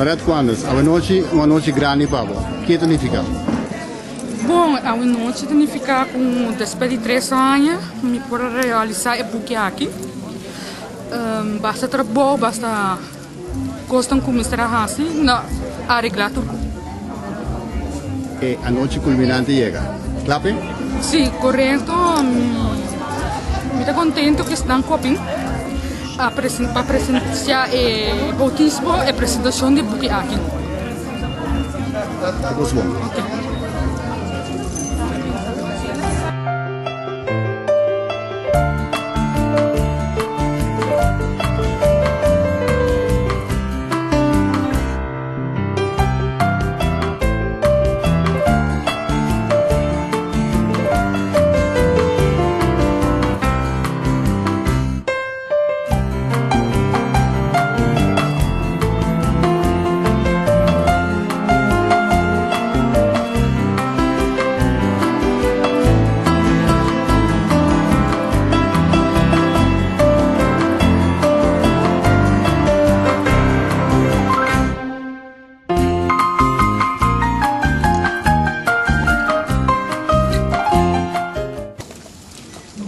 Claret Quandus, awenochi un anochi grandi pa bo. Ke ta nifiká? Bon, awenochi ta nifiká ku despues di tres aña mi por a realisá e buki aki. Basta trabou, basta kosnan ku mester a hasi, na areglá tur kos. E anochi kulminante yega. Kla p'e? Sí, korekto. Mi ta kontento ku esnan ku a bin a pa presensiá e boutismo, e presentashon di buki aki. Ta kos bon. Oke.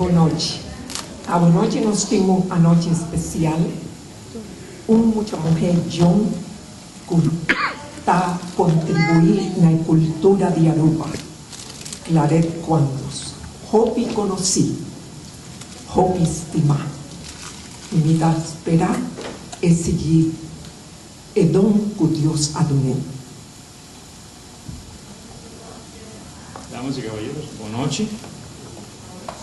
Bon nochi. Awanochi nos tin un anochi especial. Un mucha muher jong cu ta contribui na e cultura di Aruba, Claret Quandos. Hopi conoci, hopi stima. Y mi ta spera e sigui e don cu Dios a dun'é. Damas y caballeros, bon nochi.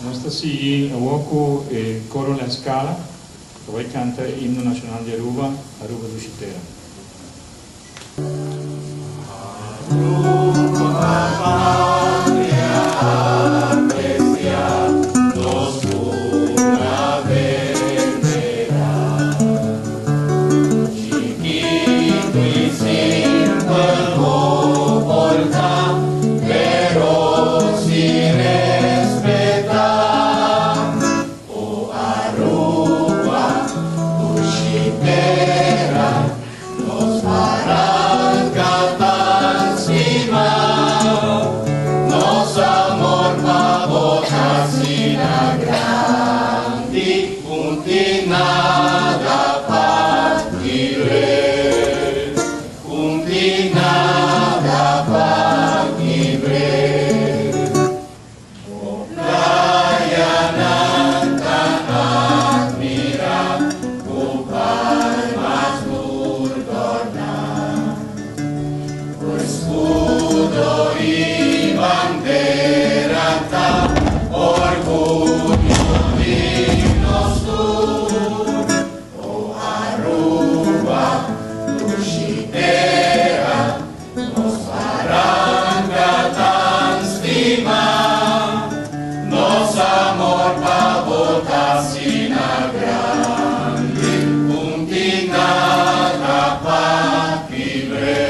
Nos ta sigui awor cu e Coro La Escala ta bay canta e himno nacional di Aruba, Aruba Dushi Tera. Aruba patria aprecia, nos cuna venerá. Chiquito y simpel bo por ta, pero si respetá. O Aruba, dushi tera, nos baranca tan stimá. Nos amor pa bo ta asina grandi. Un tin nada pa kibr'é, un tin nada pa kibr'é. Bo playanan ta admirá, ku palmas tur dòrná. Bo eskudo i bandera ta orguyo di nos tur. O Aruba, dushi tera, nos baranka tan stimá. Nos amor pa bo ta asina grandi, un tin nada pa kibr'é,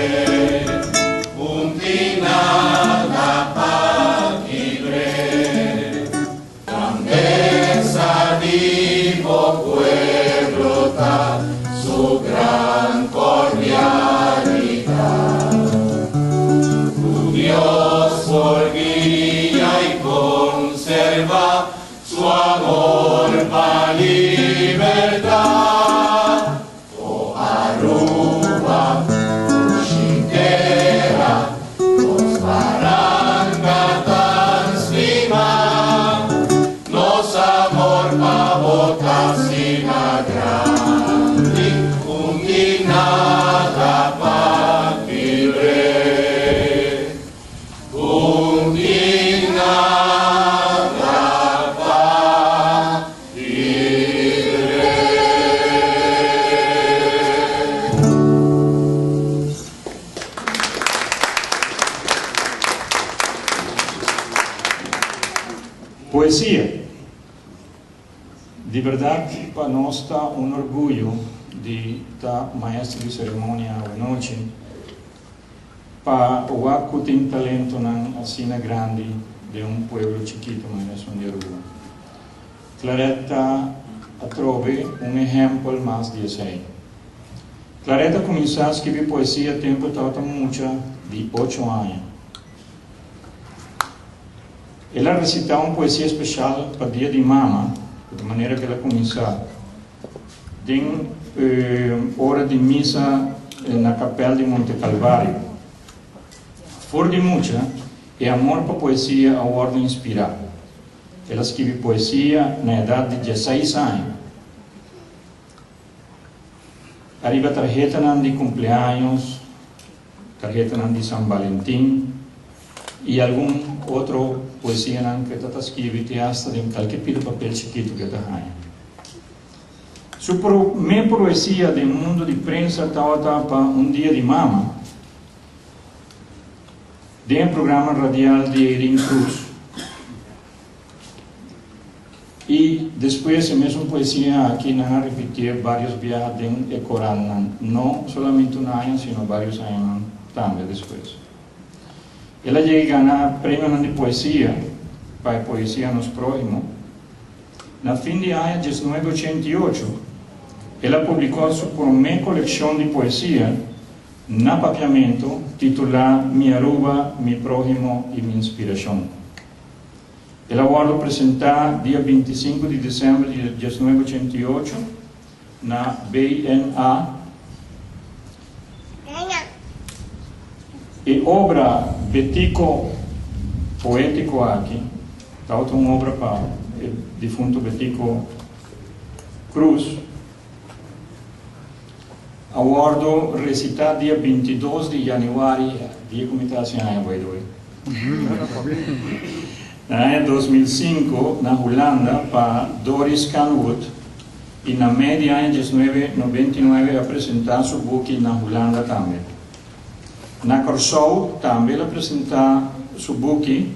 un tin nada pa kibr'é. Grandesa di bo pueblo ta su gran cordialidad. Cu Dios por guia y conserva su amor pa libertad. O Aruba, dushi tera, nos baranca tan stima, nos amor pa bo ta asina grandi, un tin nada pa kibr'é, un tin nada pa Poesia. Di berdad pa nos ta un orguyo di ta maestro di ceremonia awanochi pa wak cu tin talentonan asina grandi den un pueblo chikito manera esun di Aruba. Claret ta atrobe un ehempel mas di esei. Claret a kuminsá skibi poesia tempu e tabata mucha di ocho aña. El a resitá un poesia speshal pa Dia di Mama, ku ta manera ku el a kuminsá den ora di misa na kapèl di Monte Calvario. For di mucha, e amor pa poesia a wòrdu inspirá. El a skibi poesia na edat di dieseis aña. Ariba tarhetanan di kumpleaños, tarhetanan di San Valentin i algun otro poesianan ku e ta ta skibi te asta den kalke pida papel chikitu ku e ta haña. Su promé poesia den mundu di prensa tabata pa un dia di mama den e programa radial di Eirin Cruz. I despues e mesun poesia aki nan a ripitié varios biaha den e korantnan, no solamente un aña sino varios añanan tambe despues. El a yega gana premionan di poesia pa e poesia Nos Próhimo. Na fin di aña diesnuebe ochenta i ocho el a publikó su promé kolekshon di poesia na papiamentu titulá Mi Aruba, mi próhimo i mi inspirashon. El a wòrdu presentá dia bintisinku di desèmber di diesnuebe ochenta i ocho na BNA. E obra Betico Poético aki tabata un obra pa e difunto Betico Croes. A wòrdu resitá dia bintidos di yanüari, dia ku mi ta hasi aña by the way, na aña 2005 na Hulanda pa Doris Canwood i na mei di aña diesnuebe nobenta i nuebe a presentá su buki na Hulanda tambe. Na Kòrsou tambe el a presentá su buki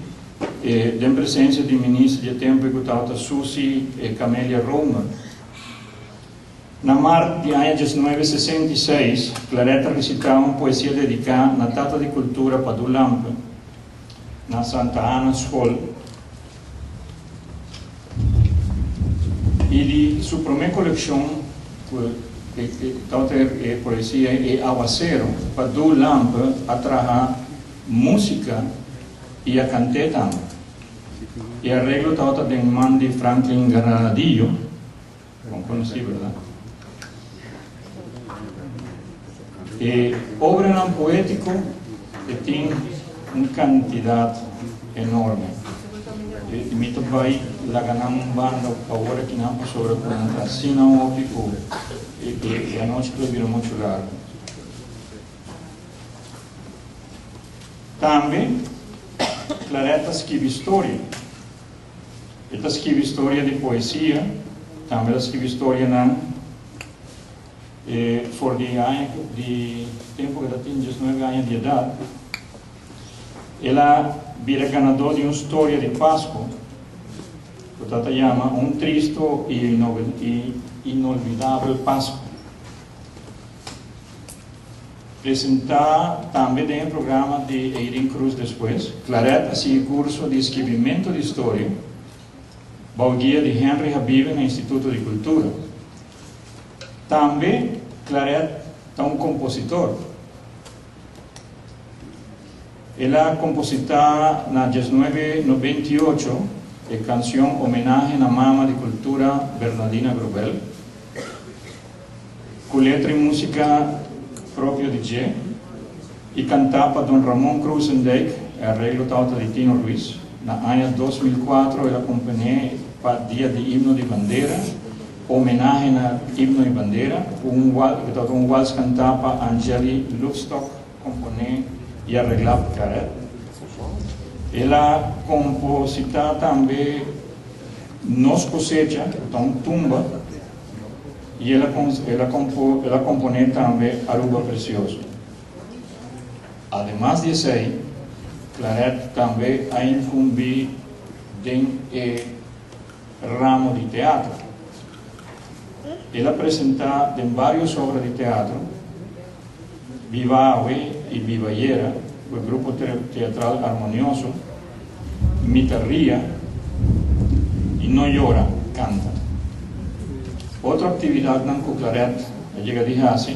den presensia di minister di e tempu ku tabata Suzy Camelia Romer. Na mart di aña 1966, Claret a resitá un poesia dediká na tata di kultura Padu Lampe na Santa Ana Skol i di su promé kolekshon ku tabata e poesia E Awasero, Padu Lampe a traha músika i a kant'é tambe. E areglo tabata den man di Franklin Granadillo. Bon konosí, bèrdat? E obranan poétiko e tin un kantidat enorme. I mi ta bai laga nan un banda pa ora ki nan pasobra ku nan ta asina hopi ku e anochi lo bira muchu largu. Tambe Claret ta skibi storia. E ta skibi storia di poesia, tambe ta skibi storianan e for di aña di tempu ku e ta tin diesnuebe aña di edat. El a bira ganadó di un storia di Pasku ku ta ta yama Un tristo i inolvidabel Pasku. Presentá tambe den e programa di Eirin Cruz despues, Claret a sigui kurso di skibimentu di storia bou guia di Henry Habibe na Instituto di Kultura. Tambe Claret ta un kompositor. El a kompositá na diesnuebe nobenta i ocho e kansion Homenahe na Mama di Kultura Bernadina Grobel. Ku letra i músika propio di dje i kantá pa Don Ramon Krusendijk, e areglo tabata di Tino Ruiz. Na aña 2004 el a komponé pa Dia di Himno di Bandera, Homenahe na Himno i Bandera, ku un ku tabata un wals kantá pa Angeli Loefstok, komponé i areglá pa Claret. El a kompositá tambe Nos Kosecha, ku ta un tumba. Y el a el a el a componé tambe Aruba Precioso. Ademas di esey, Claret tambe a incumbi den e ramo di teatro. El a presenta den varios obra di teatro, Biba Awe y Biba Ayera, cu e grupo teatral Armonioso, Mi ta ria y no yora, canta. Otro actividadnan cu Claret a yega di haci.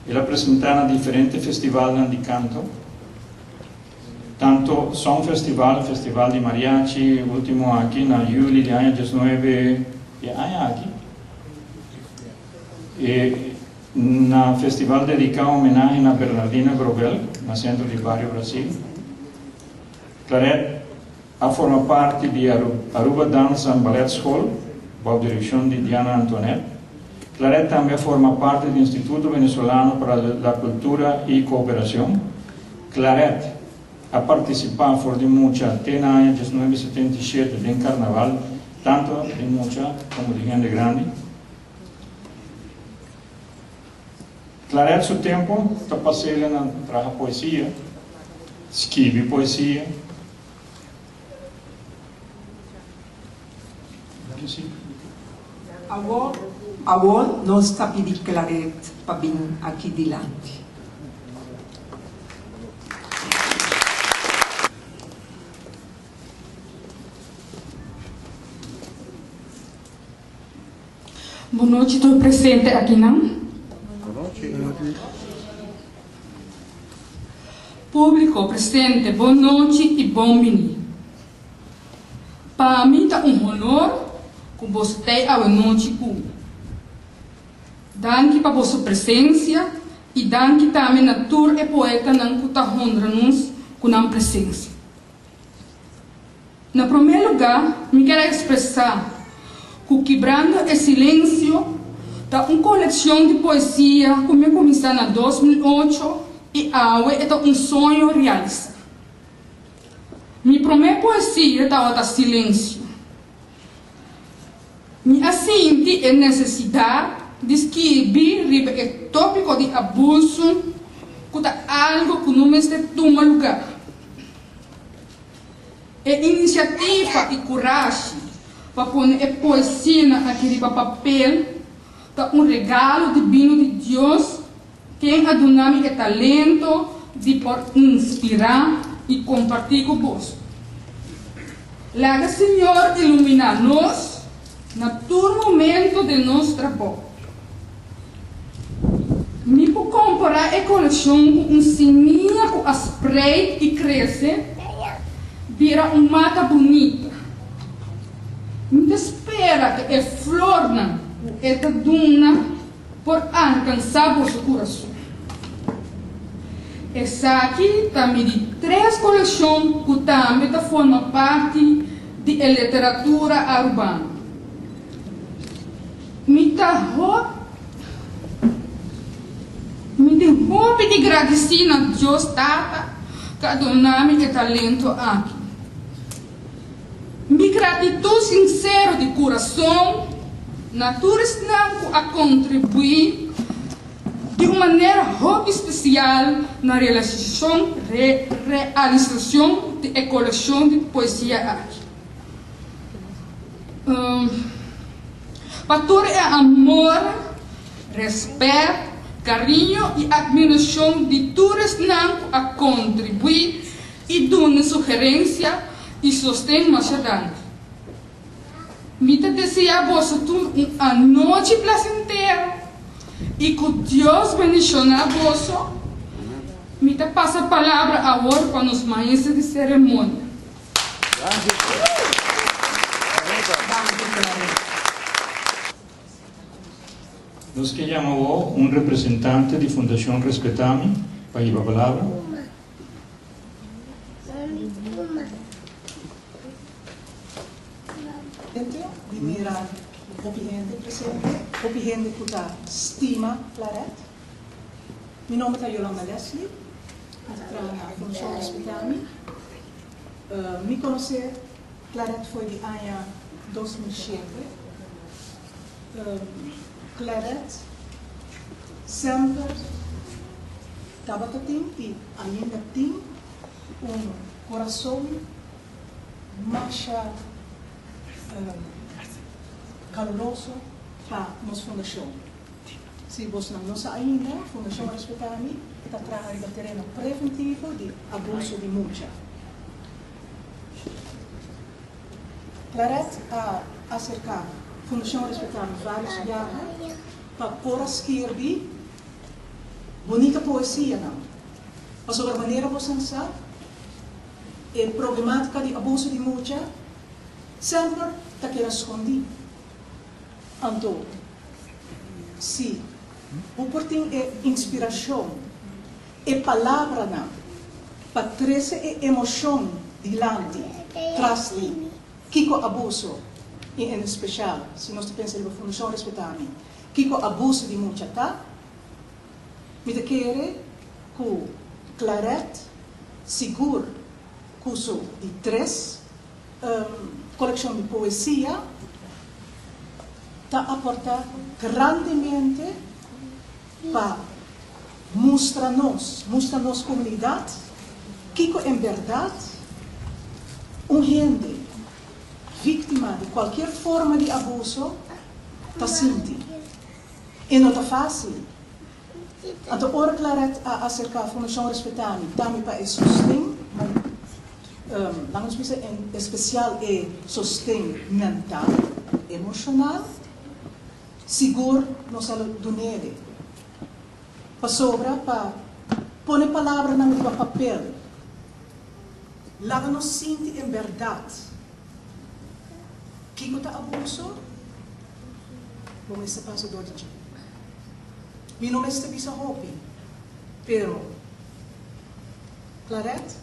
El a presentá na diferente festivalnan di kanto, tanto Song Festival, Festival di Mariachi, último aki na yüli di aña diesnuebe di e aña aki, e na festival dediká homenahe na Bernardina Grobel na Sentro di Bario Brasil. Claret a forma parti di Aruba Dans and Ballet School bou direkshon di Diana Antoinette. Claret tambe a forma parti di Instituto Venezolano para la Cultura y Cooperacion. Claret a partisipá for di mucha te na aña 1977 den karnaval tanto di mucha komo di hende grandi. Claret su tempu ta pas'el na traha poesia, skibi poesia. Awor, awor nos ta pidi Claret pa bin aki dilanti. Bon nochi tur presente akinan. Públiko presente bon nochi i bon bini. Pa mi ta un honor ku boso t'ei awe nochi ku mi. Danki pa boso presensia i danki tambe na tur e poetanan ku ta honra nos ku nan presensia. Na promé lugá mi ker a ekspresá ku Kibrando e Silensio ta un kolekshon di poesia ku mi a kuminsá na 2008 i awe e ta un soño realisá. Mi promé poesia tabata Silensio. Mi a sinti e nesesidat di skibi riba e tópiko di abusu ku ta algu ku no mester tuma lugá. E inisiativa i kurashi pa pone e poesianan aki riba papel ta un regalo dibino di Dios ken a duna mi e talento di por inspirá i kompartí ku boso. Laga Señor iluminá nos na tur momento den nos trabou. Mi por kompará e kolekshon ku un simia ku a spreit i krese bira un mata bunita. Mi ta spera ku e flornan ku e ta duna por alkansá boso kurason. Esaki ta mi di tres kolekshon ku tambe ta forma parti di e literatura arubano. Mi ta Mi tin hopi di gradisí na Dios Tata ku a duna mi e talento aki. Mi gratitut sinsero di kurason na tur esnan ku a kontribuí di un manera hopi spesial na realisashon realisashon di e kolekshon di poesia aki. Pa tur e amor, respet, cariño y admiracion di tur esnan cu a contribui y duna sugerencia y sosten masha danki. Mi ta desea boso tur un anochi placentero y cu Dios bendiciona boso. Mi ta pasa palabra awor pa nos maestro di ceremonia. Nos ke yama awor un representante di Fundashon Respetami pa hiba palabra. Di mira hopi hende presente, hopi hende ku ta stima Claret. Mi nomber ta Yolanda Leslie, mi ta traha na Fundashon Respetami. Mi konosé Claret for di aña 2007. Claret semper tabata tin i ainda tin un kurason masha kaluroso pa nos fundashon. Si bosnan no sa ainda, Fundashon Respetami ta traha riba tereno preventivo di abuso di mucha. Claret a aserká Fundashon Respetami vários biaha pa por a skirbi. Bunita poesianan. Pasobra manera bosan sa, e problematica di abuso di mucha semper ta keda scondi. Anto, si bo por tin e inspiracion, e palabranan pa trece e emocion dilanti tras di kico abuso, y en especial si nos ta pensa riba Fundacion Respetami, kico abuso di mucha ta, Mi ta kere ku Claret sigur ku su di tres kolekshon di poesia ta aportá grandemente pa mustra nos, mustra nos komunidat kiko en bèrdat un hende víktima di kualkier forma di abuso ta sinti. E no ta fásil. Anto ora Claret a aserká Fundashon Respetami tambe pa e sosten, laga nos bisa en espesial e sosten mental, emoshonal, sigur nos a lo dun'é. Pasobra pa pone palabranan riba papel, laga nos sinti en bèrdat kiko ta abuso. Bo mester pasa dor di dje. Mi no mester bisa hopi, pero Claret,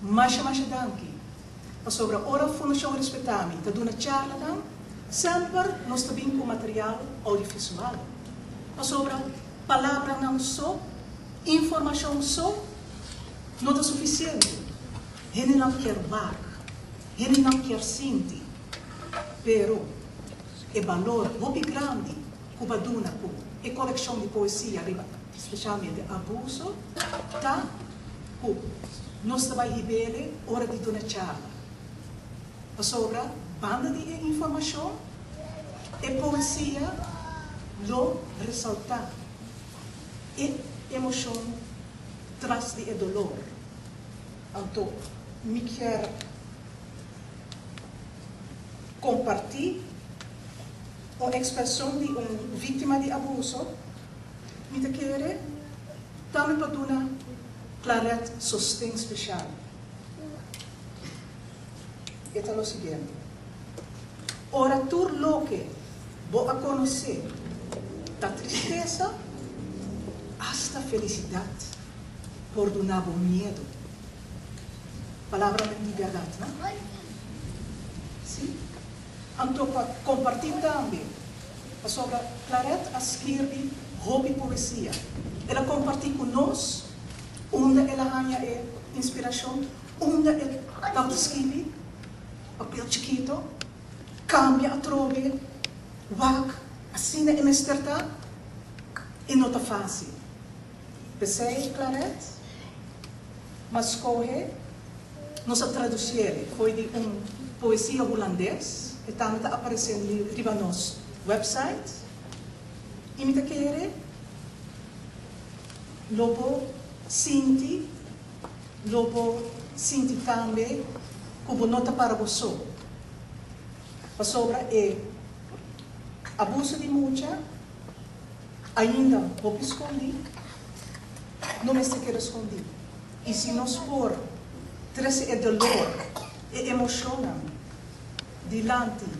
masha masha danki, pasobra ora Fundashon Respetami ta duna charlanan, semper nos ta bin ku material audiovisual, pasobra palabranan so, informashon so, no ta sufisiente. Hendenan kier wak, hendenan kier sinti, pero. E balor hopi grandi ku ba duna ku e kolekshon di poesia riba spesialmente abuso ta ku nos ta bai hib'ele ora di duna charla. Pasobra banda di e informashon e poesia lo resaltá e emoshon tras di e dolor. Anto mi kier. Kompartí un ekspreshon di un víktima di abuso, mi ta kere tambe pa duna Claret sosten spesial. E ta lo siguiente, Ora tur loke bo a konosé ta tristesa, asta felisidat por duna bo miedu. Palabranan di bèrdat, no? Sí. Anto pa kompartí tambe, pasobra Claret a skirbi hopi poesia. El a kompartí ku nos unda el a haña e inspirashon, unda e tabata skibi, papel chikito, kambia atrobe, wak, asina e mester ta, i no ta fásil. P'esei, Claret, m'a skohe, nos a tradusié fo'i di un poesia hulandes, e tambe ta aparesé riba nos website, i mi ta kere lo bo sinti, lo bo sinti tambe ku bo no ta para bo so, pasobra e abuso di mucha, Ainda hopi skondí no mester keda skondí. I si nos por trese e dolor, e emoshonnan dilanti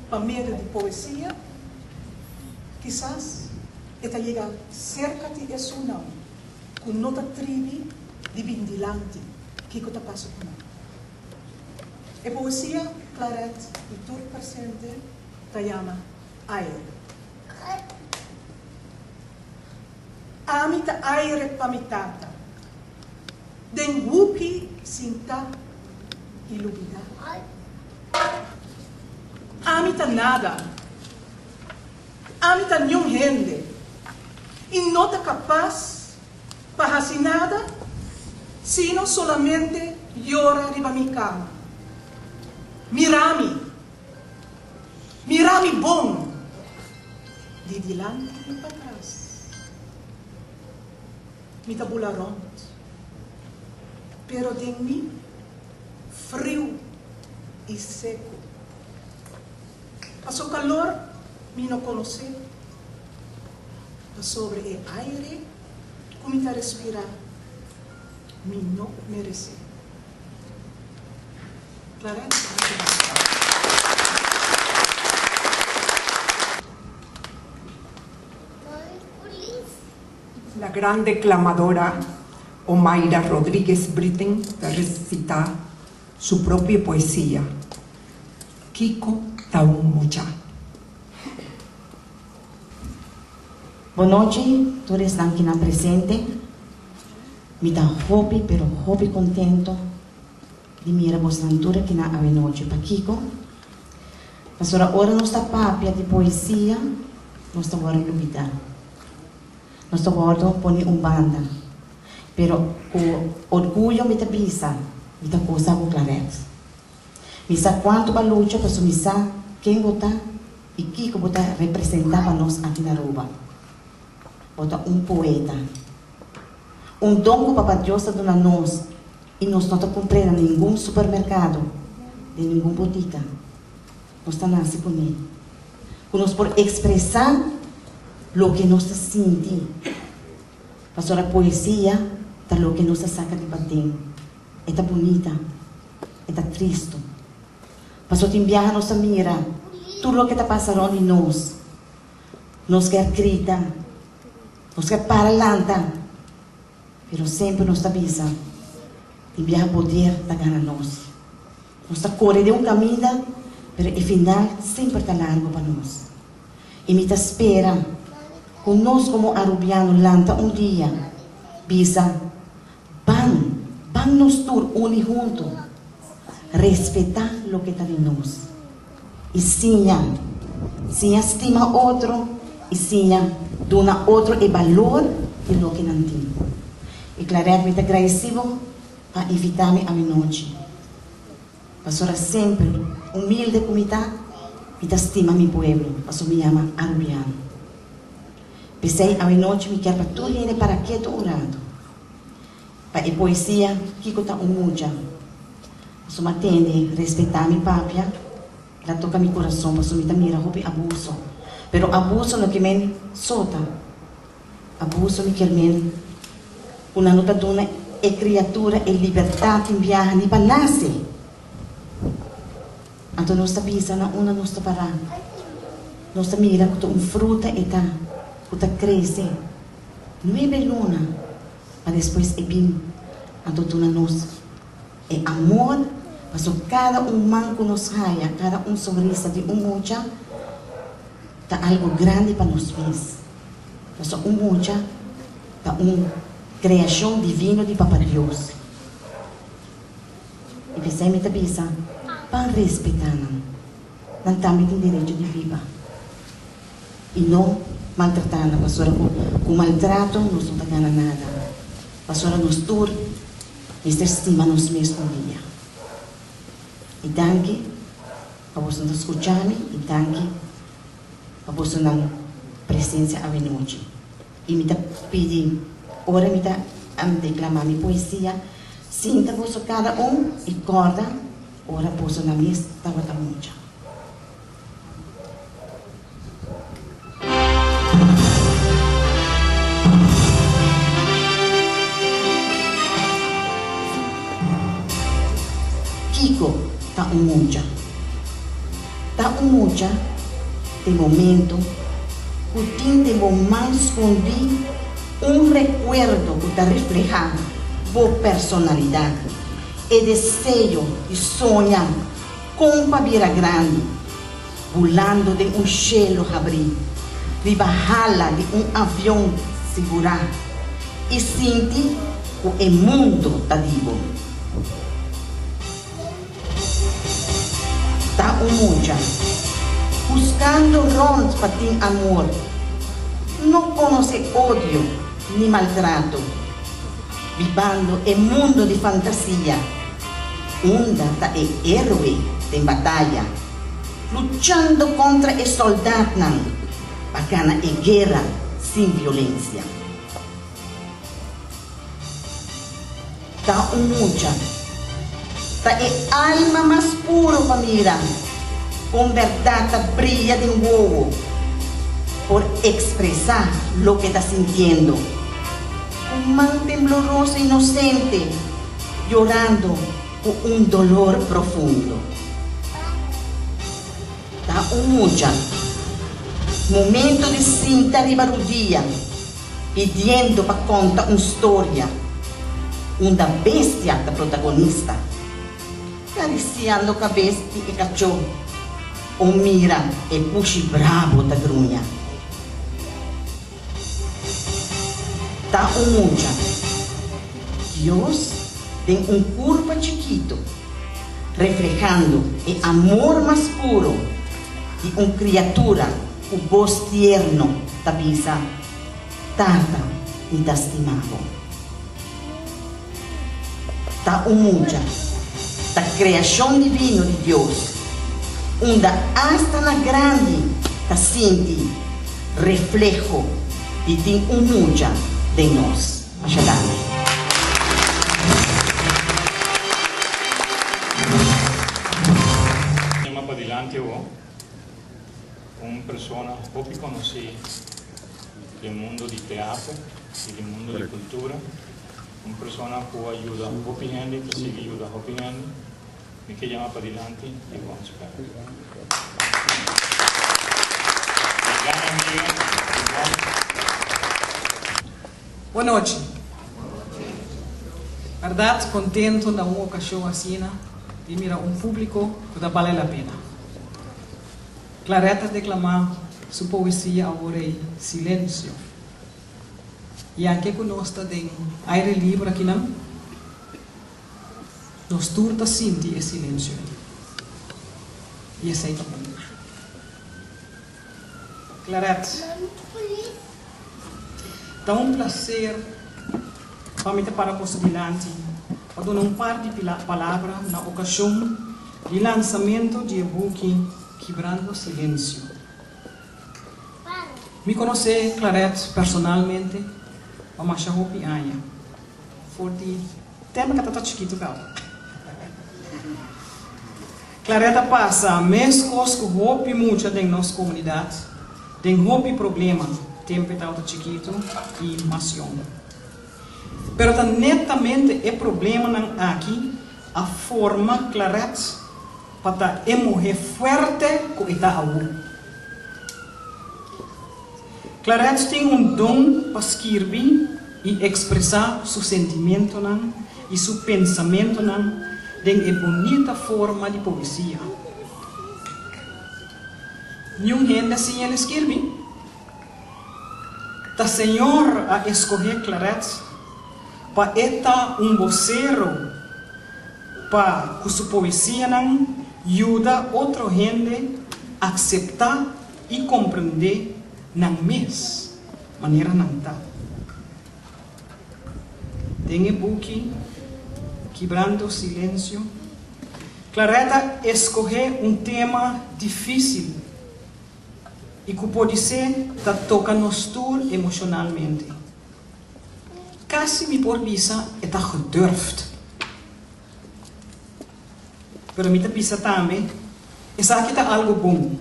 pa medio di poesia, kisas e ta yega serka di esunnan ku no ta tribi di bin dilanti kiko ta pasa ku nan. E poesia Claret i tur presente ta yama Aire. Ami ta aire pa mi tata. Den huki sintá i lubidá. Ami ta nada. Ami ta niun hende. I no ta kapas pa hasi nada sino solamente yora riba mi kama. Mira mi. Mira mi bon di dilanti i patras. Mi ta bula rònt, pero den mi friu i seku. Paso kalor mi no konosé, pasobra e aire ku. ku mi ta respirá, mi no meresé. Claret Archibald. La gran declamadora Omaira Rodríguez Britten ta recita su propio poesia, Kiko ta un mucha. Bon nochi tur esnan kinan presente. Mi ta hopi pero hopi contento di mira bosnan tur akinan awe nochi. Pakico? Pasobra ora nos ta papia di poesia nos ta wòrdu lubidá. Nos ta wòrdu pone un banda. Pero ku orguyo mi ta bisa, mi ta gosa ku Claret. Mi sa kuantu bo a lucha pasobra mi sa ken bo ta i kiko bo ta representá pa nos aki na Aruba. Bo ta un poeta. Un don ku Papa Dios ta duna nos i nos no ta kumpr'é na ningun supermerkado, den ningun botika. Nos ta nase kuné. Ku nos por ekspresá loke nos ta sinti. Pasobra poesia ta loke nos ta saka di paden. E ta bunita, e ta tristu. Pasobra tin biaha nos ta mira tur loke ta pasa rònt di nos. Nos kier grita, nos kier para lanta, pero semper nos ta bisa, tin biaha poder ta gana nos. Nos ta kore den un kaminda, pero e final semper ta largu pa nos. I mi ta spera ku nos komo Arubiano lanta un dia, bisa, Ban, ban nos tur uni huntu, respetá loke ta di nos i siña, siña stima otro i siña duna otro e balor di loke nan tin. I Claret, mi ta gradisí bo pa invitá mi awenochi. Pasobra semper, humilde ku mi ta, mi ta stima mi pueblo, pasobra mi yama Arubiano. P'esei awenochi mi kier pa tur hende para ketu un ratu. Pa e poesia Kiko ta un mucha? Pasobra mi a tende respetá mi papia, el a toka mi kurason pasobra mi ta mira hopi abuso. Pero abuso no ke men sota. Abuso mi kier men ku nan no ta duna e kriatura e libertat tin biaha ni pa nase. Anto nos ta bisa na unda nos ta pará. Nos ta mira ku ta un fruta e ta ku ta krese nuebe luna pa despues e bin. Anto duna nos e amor pasobra kada un man ku nos haya, kada un sonrisa di un mucha ta algu grandi pa nos mes. Pasobra un mucha ta un kreashon divino di Papa Dios. I p'esei mi ta bisa, Ban respetá nan. Nan tambe tin derecho di biba. I no maltratá nan, pasobra ku ku maltrato nos no ta gana nada. Pasobra nos tur mester stima nos mes un dia. I danki pa boso ta skuchá mi i danki pa bosonan presensia awenochi. I mi ta pidi, ora mi ta deklamá mi poesia, sinta boso kada un i kòrda ora boso nan mes tabata mucha. Kiko ta un mucha? Ta un mucha den momento ku tin den bo man skondí un rekuerdo ku ta reflehá bo personalidat, e deseo di soña kon pa bira grandi, bulando den un shelu habrí, riba hala di un avion sigurá i sinti ku e mundu ta di bo. Ta un mucha. Buscando rond pa tin amor. No conoce odio ni maltrato. Bibando e mundo di fantasia. Unda ta e héroe den bataya. Luchando contra e soldaatnan pa gana e guera sin violencia. Ta un mucha. Ta e alma mas puro pa mira kon bèrdat ta bria den wowo por ekspresá loke ta sintiendo. Ku man tembloroso inocente, yorando cu un dolor profundo. Ta un mucha. Momento di sinta riba rudia, pidiendo pa conta un storia unda bestia ta protagonista, cariciando cabes di e cachó o mira e pushi brabo ta gruña. Ta un mucha. Dios den un curpa chikito, reflehando e amor mas puro di un criatura cu bos tierno ta bisa, Tata, mi ta stima bo. Ta un mucha. Ta creacion divino di Dios, unda asta na grandi ta sinti refleho di tin un mucha den nos. Masha danki. Yama padilanti awor un persona hopi conoci den mundo di teatro y den mundo di cultura. Un persona ku a yuda hopi hende i ta sigui yuda hopi hende. Mi ke yama padilanti Yvonne Sperber. Mi gran amiga Yvonne. Bon nochi. Bèrdat kontentu na un okashon asina di mira un públiko ku ta bale la pena. Claret a deklamá su poesia awor ei Silensio. I anke ku nos ta den aire liber akinan, nos tur ta sinti e silensio ei. I esei ta bon. Claret, Ta un plaser pa mi ta para boso dilanti pa duna un par di palabra na okashon di lansamentu di e buki Kibrando Silensio. Mi konosé Claret personalmente pa masha hopi aña, for di tempu ku ta chikitu kaba. Claret a pasa meskos ku hopi mucha den nos komunidat den hopi problema tempu e tabata chikitu i mas yong. Pero ta netamente e problemanan aki a forma Claret pa ta e muhé fuerte ku e ta awor. Claret tin un don pa skirbi i ekspresá su sentimentonan i su pensamentonan den e bunita forma di poesia. Niun hende a siña el skirbi. Ta Señor a eskohé Claret pa e ta un bosero pa ku su poesianan yuda otro hende akseptá i komprendé nan mes manera nan ta. Den e buki Kibrando Silensio, Claret a eskohé un tema difísil i ku podisé ta toka nos tur emoshonalmente. Kasi mi por bisa e ta gedurfd. Pero mi ta bisa tambe, esaki ta algo bon.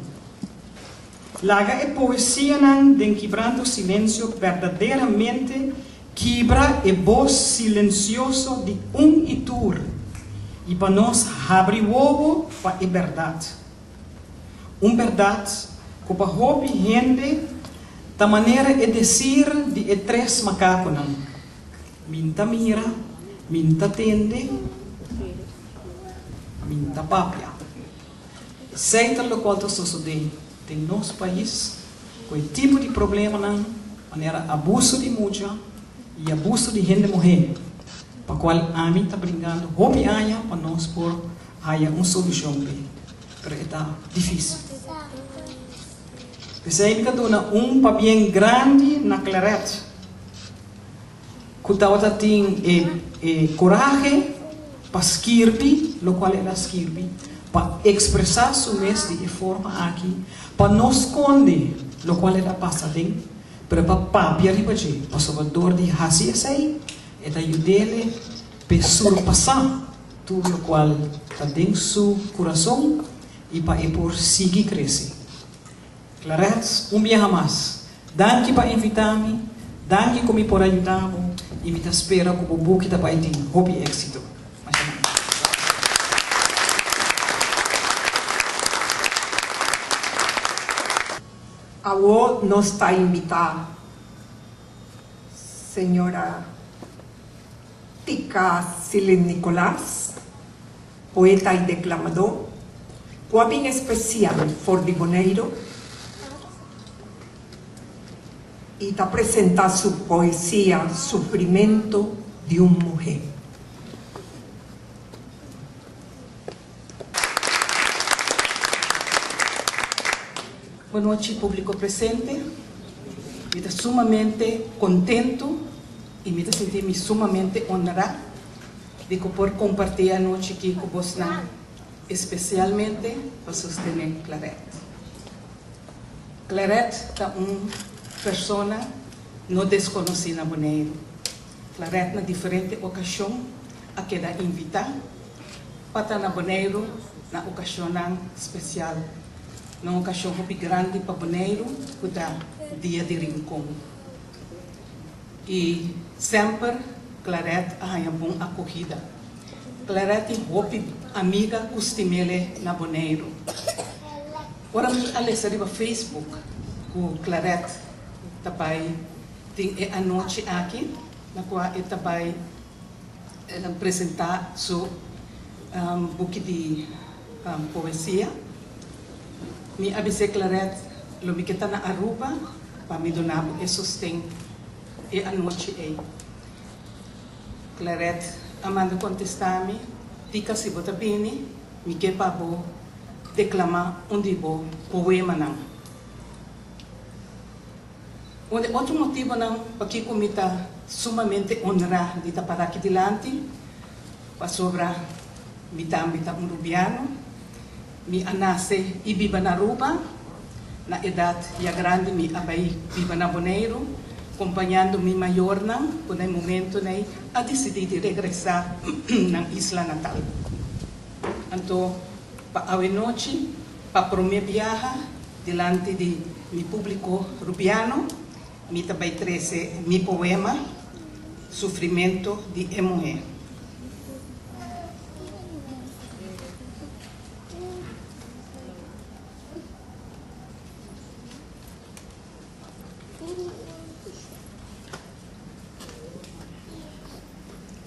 Laga e poesianan den Kibrando Silencio berdaderamente kibra e bos silencioso di un i tur i pa nos habri wowo pa e berdad. Un bèrdat ku pa hopi hende ta manera e desir di e tres makakunan, Mi n'ta mira, mi n'ta tende, mi n'ta papia. Esei ta lokual ta sosodé den nos pais ku e tipo di problemanan manera abuso di mucha i abuso di hende muhé, pa kual ami ta bringando hopi aña pa nos por haya un solushon p'e. Pero e ta difícil. P'esei mi ta duna un pabien grandi na Claret ku tabata tin e e korahe pa skirbi lokual el a skirbi, pa ekspresá su mes di e forma aki, pa no skonde lokual el a pasa aden, pero pa papia riba dje, pasobra dor di hasi esei e ta yud'ele p'e surpasá Tur locual ta den su curason y pa e por sigui crece. Claret, un biaha mas, danki pa invita mi, danki cu mi por a yuda bo. i mi ta spera ku bo buki ta bai tin hopi éksito. Masha danki. Awor nos ta invitá señora Tica Silin Nicolaas, poeta y declamador, cu a bin especial for di Boneiro y ta presenta su poesia Sufrimento di un muhe. Bon nochi publico presente. Mi ta sumamente contento y mi ta sinti mi sumamente honra di cu por comparti e anochi aki cu bosnan, especialmente pa sostene Claret. Claret ta un persona no desconoci na Boneiru. Claret na diferente ocasion a keda invita pa ta na Boneiru na ocasionnan special. Na un ocasion hopi grandi pa Boneiru cu ta Dia di Rincon. Y semper Claret a haña bon acogida. Claret tin hopi amiga cu stimele na Boneiru. Ora mi a lesa riba Facebook cu Claret ta bay tin e anochi aki na cua e ta bay presenta su buki di poesia, mi a bis'é, Claret, lo mi ke ta na Aruba pa mi duna bo e sosten e anochi ei. Claret a manda kontestá mi, Tika, si bo ta bini, mi ke pa bo deklamá un di bo poemanan. Un di otro motibonan pakiko mi ta sumamente onrá di ta pará aki dilanti, pasobra mi tambe ta un rubiano. Mi a nase i biba na Aruba. Na edat ya grandi mi a bai biba na Boneiru, kompañando mi mayornan ku na e momentonan ei a disidí di regresá nan isla natal. Anto pa awenochi, pa promé biaha dilanti di mi públiko rubiano, mi ta bai trese mi poema Sufrimento di e muhé.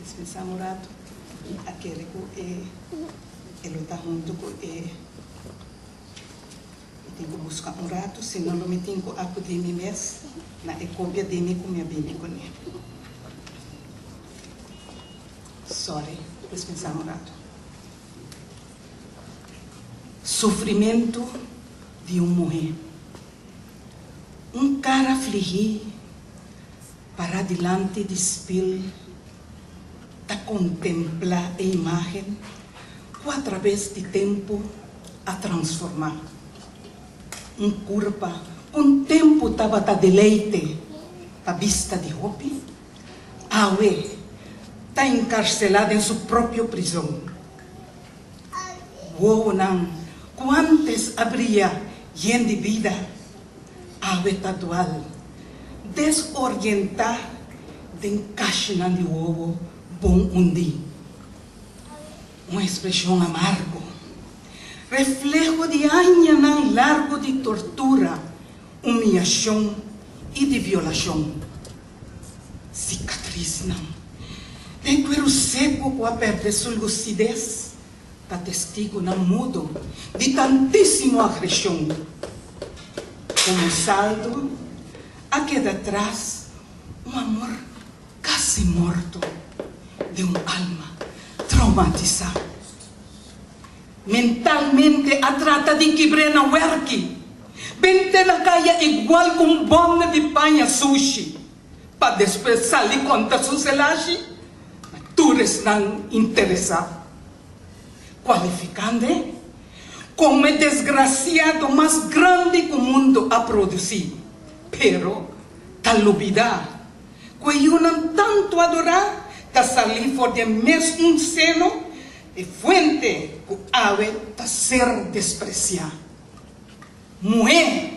Dispensá un rato, mi a kere ku e e lo ta huntu ku e. Mi tin ku buska un ratu, si no lo mi tin ku akudí mi mes na e kopia di mi ku mi a bini kuné. Sorry, dispensá un ratu. Sufrimentu di un muhé. Un kara afligí pará dilanti di spil ta kontemplá e imágen ku atrabes di tempu a transformá. Un kurpa ku un tempu tabata deleite pa bista di hopi, awe ta enkarselá den su propio prizon. Wowonan ku ántes a bria yen di bida, awe ta dual, desorientá den kashinan di wowo bon undí. Un ekspreshon amargo, refleho di añanan largo di tortura, umiyashon i di violashon. Sikatrisnan den kueru seku ku a pèrdè su lusides ta testigunan mudo di tantísimo agreshon. Komo saldo a keda tras un amor kasi morto den un alma traumatisá. Mentalmente a trata di kibr'é na wèrki, bent'é na kaya igual ku un bònde di paña sushi, pa despues sali konta su selashi na tur esnan interesá, kualifikand'é komo e desgrasiado mas grandi ku mundu a produsí. Pero ta lubidá ku e yunan tantu adorá ta salí for di e mes un seno, e fuente ku awe ta ser despresiá. Muhé,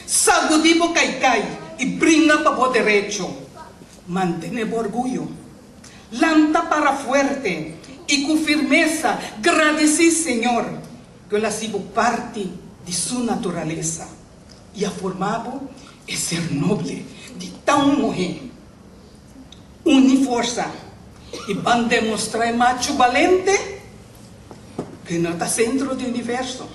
sagudí bo kaikai i bringa pa bo derecho. Mantené bo orguyo. Lanta para fuerte i ku firmesa gradisí Señor ku el a hasi bo parti di su naturalesa i a forma bo e ser noble di ta un muhé. Uni forsa i ban demostrá e machu balente ku no ta sentro di universo,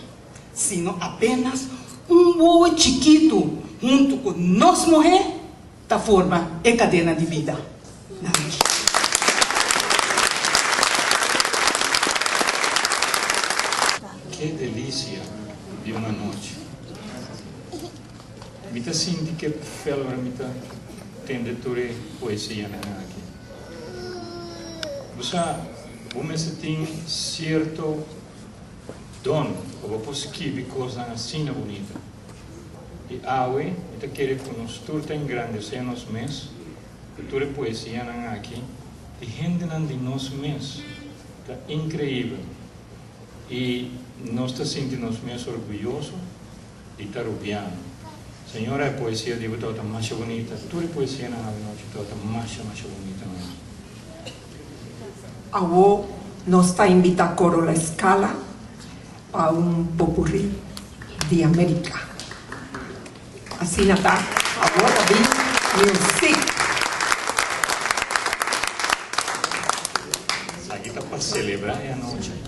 sino apenas un wowo chikitu huntu ku nos muhé. Ta forma e kadena di bida. Danki. Ke delisia di un anochi. Mi ta sinti ke fel ora mi ta tende tur e poesianan aki. Bo sa, bo mester tin sierto don pa bo por skibi kosnan asina bunita. I awe mi ta kere ku nos tur ta engrandesé nos mes ku tur e poesianan aki di hendenan di nos mes. Ta inkreibel. I nos ta sinti nos mes orguyoso di ta Rubiano. Señora e poesia di bo tabata masha bunita. Tur e poesianan awe nochi tabata masha masha bunita mes. Awo nos ta invita Coro La Escala pa un popurrí di America. Asina ta, awor ta bin music. Esaki ta pa celebra e anochi.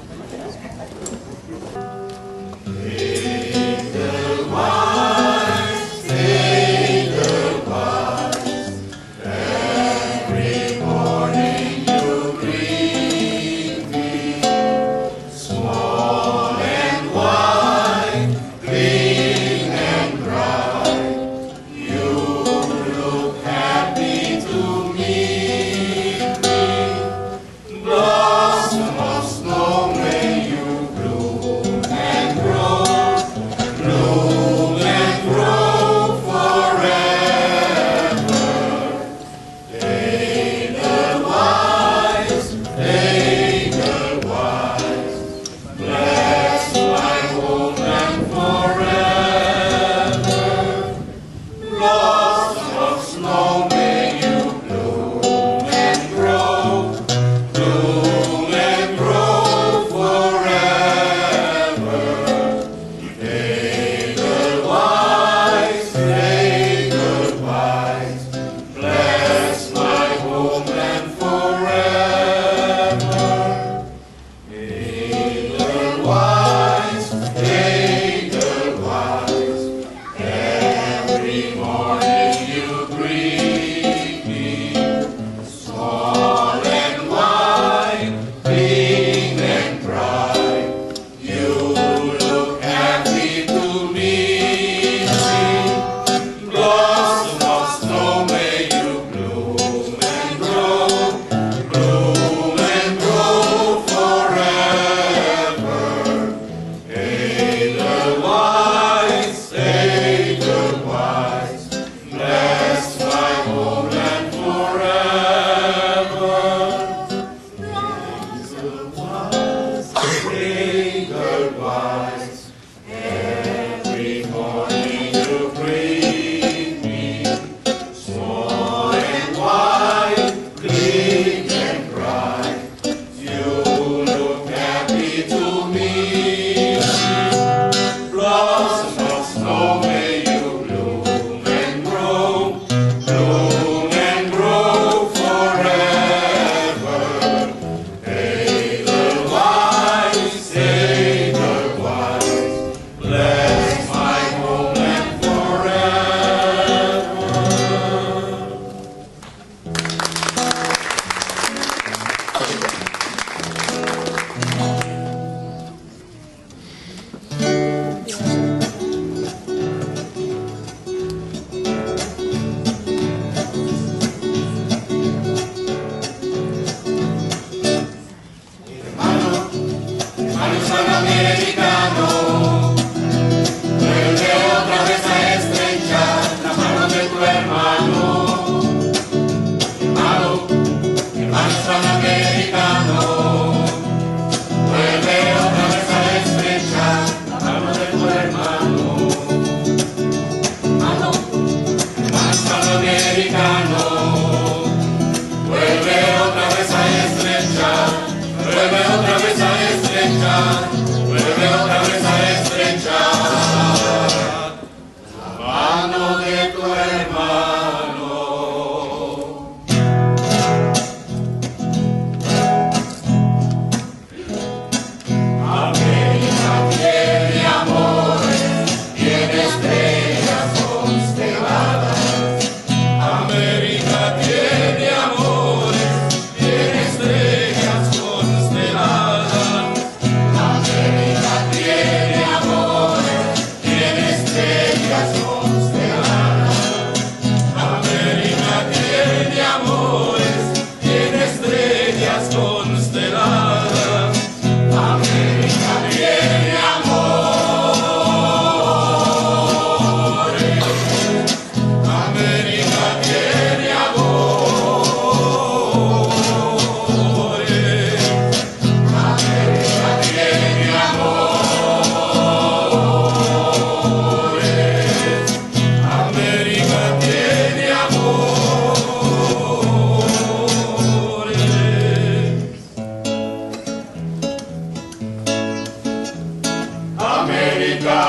América,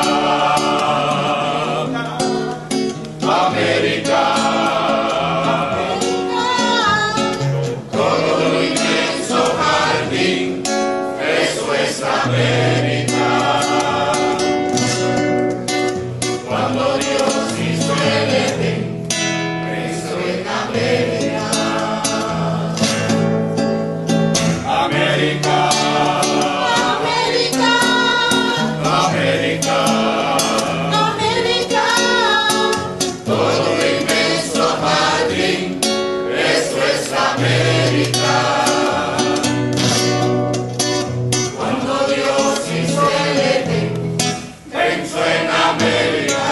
América. Todo inmenso jardín, eso es América. Cuando Dios hizo el Edén, pensó en América. América. América, América, América, todo inmenso jardín, eso es América. Cuando Dios hizo el Edén, pensó en América.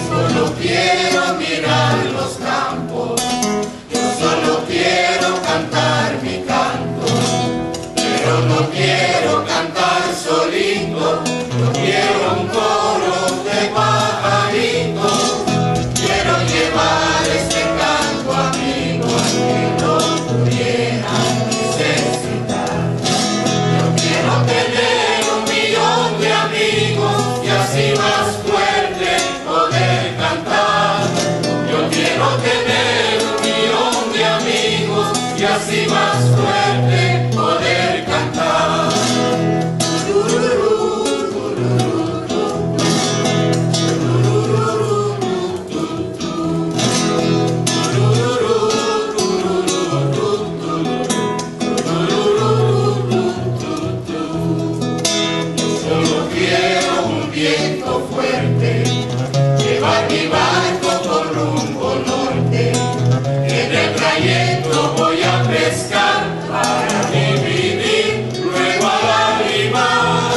Solo quiero mirar los campos, yo solo quiero cantar mi canto, pero no quiero cantar solito, yo quiero un coro de pajaritos, quiero llevar este canto amigo al que lo pudiera necesitar. Yo quiero tener 1 millón de amigos y así más fuerte poder cantar. Yo quiero tener 1 millón de amigos y así más fuerte poder cantar. Solo quiero un viento fuerte, llevar mi barco con rumbo norte. En el trayecto voy a pescar para dividir luego al arribar.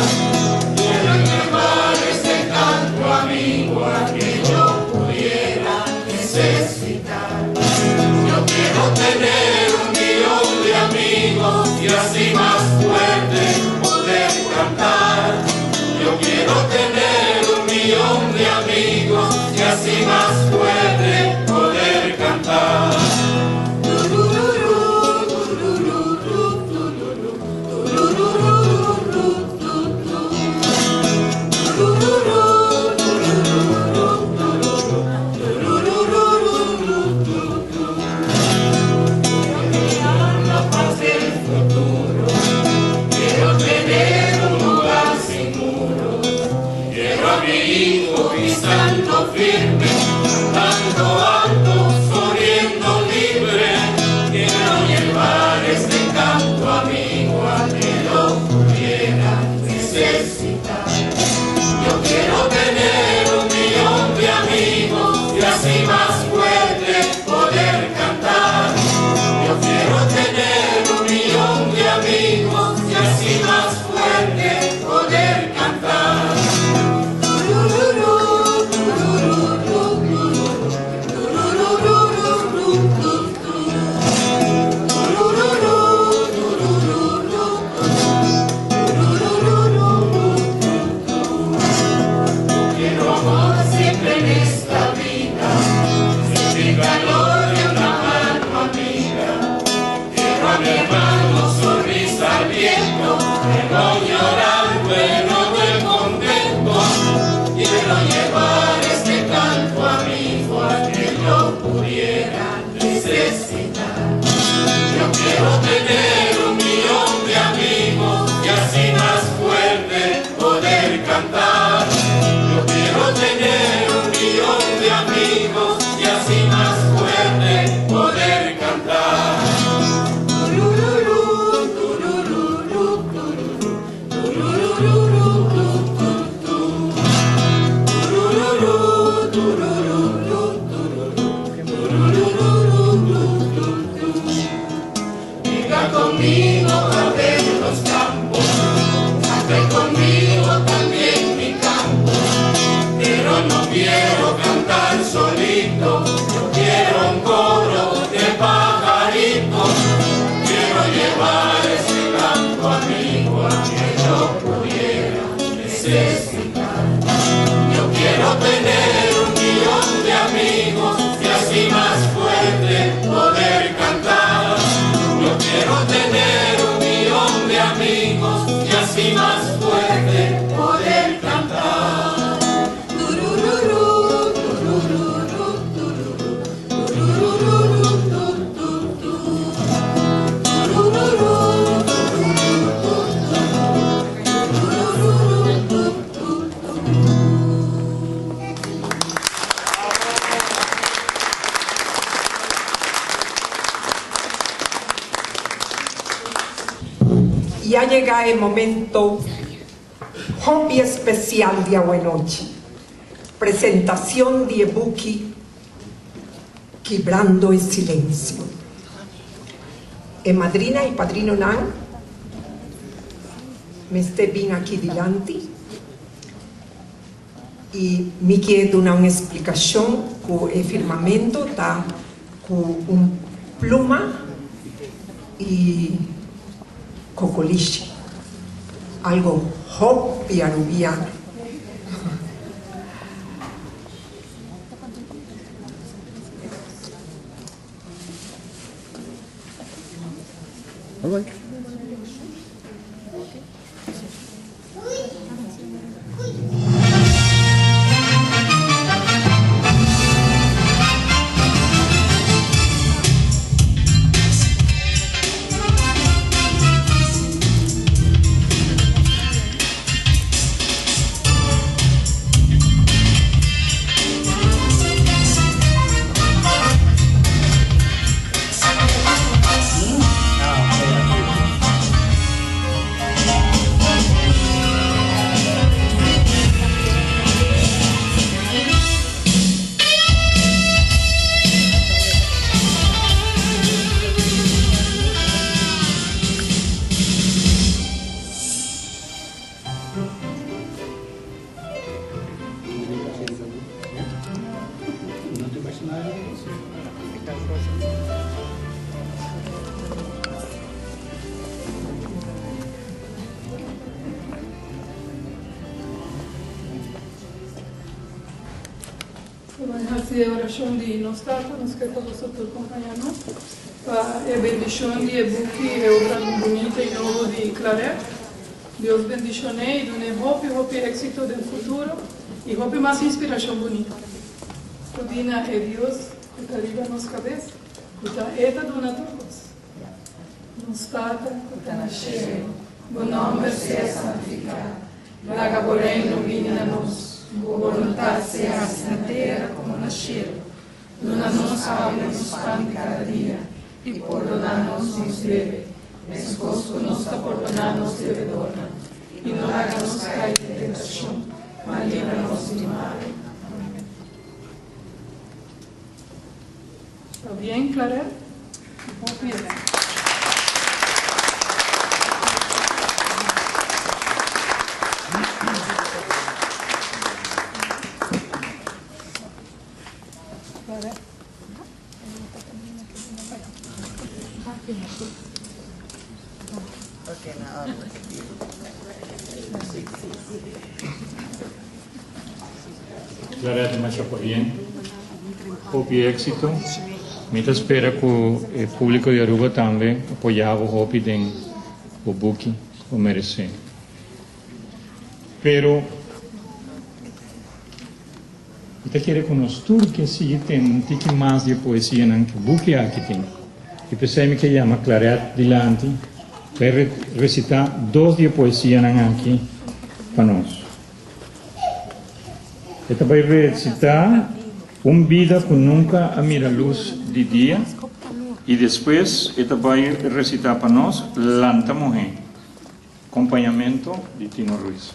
Quiero llevar este canto amigo a que yo pudiera necesitar. Yo quiero tener 1 millón de amigos y así más fuerte poder cantar. Yo quiero tener 1 millón de amigos y así más fuerte poder cantar. La paz del futuro, quiero tener un lugar sin muros, quiero a mi hijo pisando firme, cantando alto, sonriendo libre, quiero llevar este canto amigo a que lo pudiera necesitar. Yo quiero tener 1 millón de amigos y así más fuerte poder cantar. Yo quiero tener 1 millón de amigos y así más fuerte poder cantar. Quiero amor siempre en esta vida, sentir calor de una mano amiga. Quiero a mi hermano sonrisa al viento, pero llorar bueno del contento. Quiero llevar este canto amigo a que lo pudiera necesitar. Yo quiero tener 1 millón de amigos y así más fuerte poder cantar. Yo quiero tener 1 millón de amigos y así más fuerte poder cantar. Cante conmigo también mi canto, pero no quiero cantar solito, yo quiero un coro de pajaritos, quiero llevar ese canto amigo a quien yo pudiera necesitar. Yo quiero tener un millón de amigos y así más fuerte poder cantar. Yo quiero tener un millón de amigos y así más fuerte poder cantar. Tururú, tururú, tururú, tururú, tu, tu, tu. Tururú, tururú, tu, tu, tururú, tu, tu, tu. Ya llega el momento hopi especial di awe nochi. Presentacion di e buki Kibrando e Silencio. E madrina y padrinonan mester bin aki dilanti y mi kier duna un explicacion cu e firmamento ta cu un pluma y cocolishi, algo hopi arubiano. Bai hasi e orashon di Nos Tata, nos ke pa boso tur kompañá nos pa e bendishon di e buki e obra bunita i nobo di Claret. Dios bendishon'é i dun'é hopi hopi éksito den futuro i hopi mas inspirashon bunita. Pudi na e Dios ku ta riba nos kabes, ku ta E ta duna tur kos. Nos Tata ku ta na shelu, bo nòmber sea santifiká. Laga bo Reino bini na nos. Bo boluntat sea hasi na tera komo na shelu. Duna nos awe nos pan di kada dia, i pordoná nos nos debe, meskos ku nos ta pordoná nos debedornan. I no laga nos kai den tentashon, ma libra nos di malu. Amen. Ta bien, Clarel? Hopi bien. Claret masha pabien. Hopi éxito. Mi ta spera ku e públiko di Aruba tambe apoyá bo hopi den bo buki ku bo meresé. Pero mi ta kere ku nos tur ke sigui tende un tiki mas di e poesianan ku buki aki tin. I p'esei mi ke yama Claret dilanti pa e resitá dos di e poesianan aki pa nos. E ta bai recitá Un bida cu nunca a mira luz di dia y despues e ta bai recitá pa nos Lanta Muhé, compañamento di Tino Ruiz.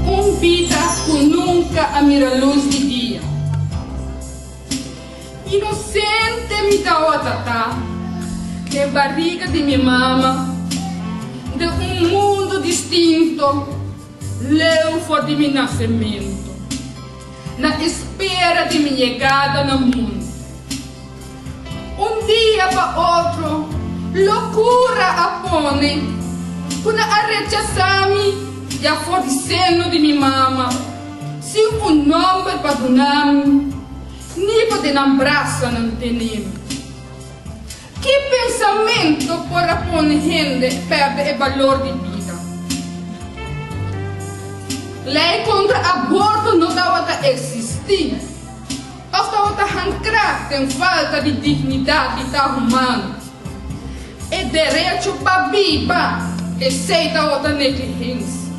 Un bida. ku nunka a mira lus di dia. Inosente mi tawata ta den bariga di mi mama, den un mundu distinto leu for di mi nasementu, na espera di mi yegada na mundu. Un dia pa otro, lokura a pone ku nan a rechasá mi ya for di seno di mi mama, sin un nòmber pa duna mi, ni pa den nan brasanan tene mi. Ki pensamentu por a pone hende pèrdè e balor di bida? Lei kontra aborto no tabata eksistí. Òf tabata hankrá den falta di dignidat di ta humano. E derecho pa biba, esei tabata negligensia.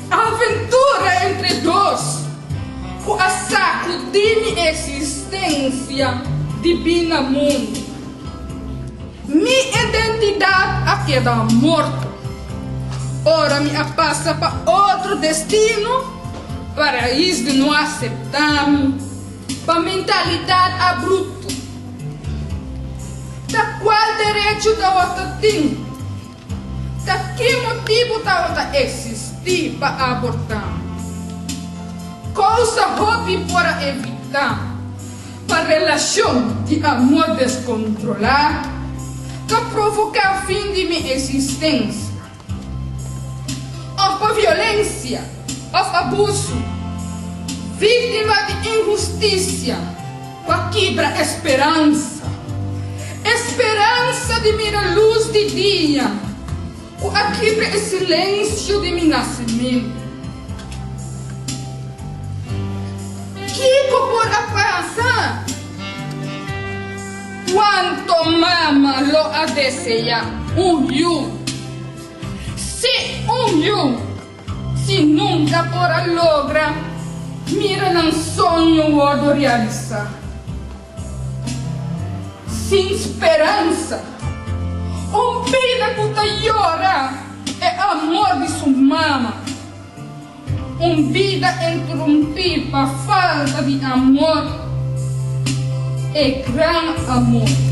Aventura entre dos ku a sakudí mi eksistensia di bin na mundu. Mi identidat a keda morto. Ora mi a pasa pa otro destino. Paraís di no aseptá mi pa mentalidat abrupto. Ta kual derecho tawata tin? Ta ki motibu tawata eksistí pa abortá mi? Kousa hopi por a evitá pa relashon di amor deskontrolá ta provoká fin di mi eksistensia. Òf pa violensia òf abusu, víktima di inhustisia ku a kibra e speransa, e speransa di mira lus di dia ku a kibra e silensio di mi nasementu. Kiko por a pasa? Cuanto mama lo a desea un yu? Sí, un yu! Si nunca por a logra mira nan soño wordo realisa. Sin speransa, un bida cu ta yora e amor di su mama. Un bida enterumpí pa falta di amor, e gran amor.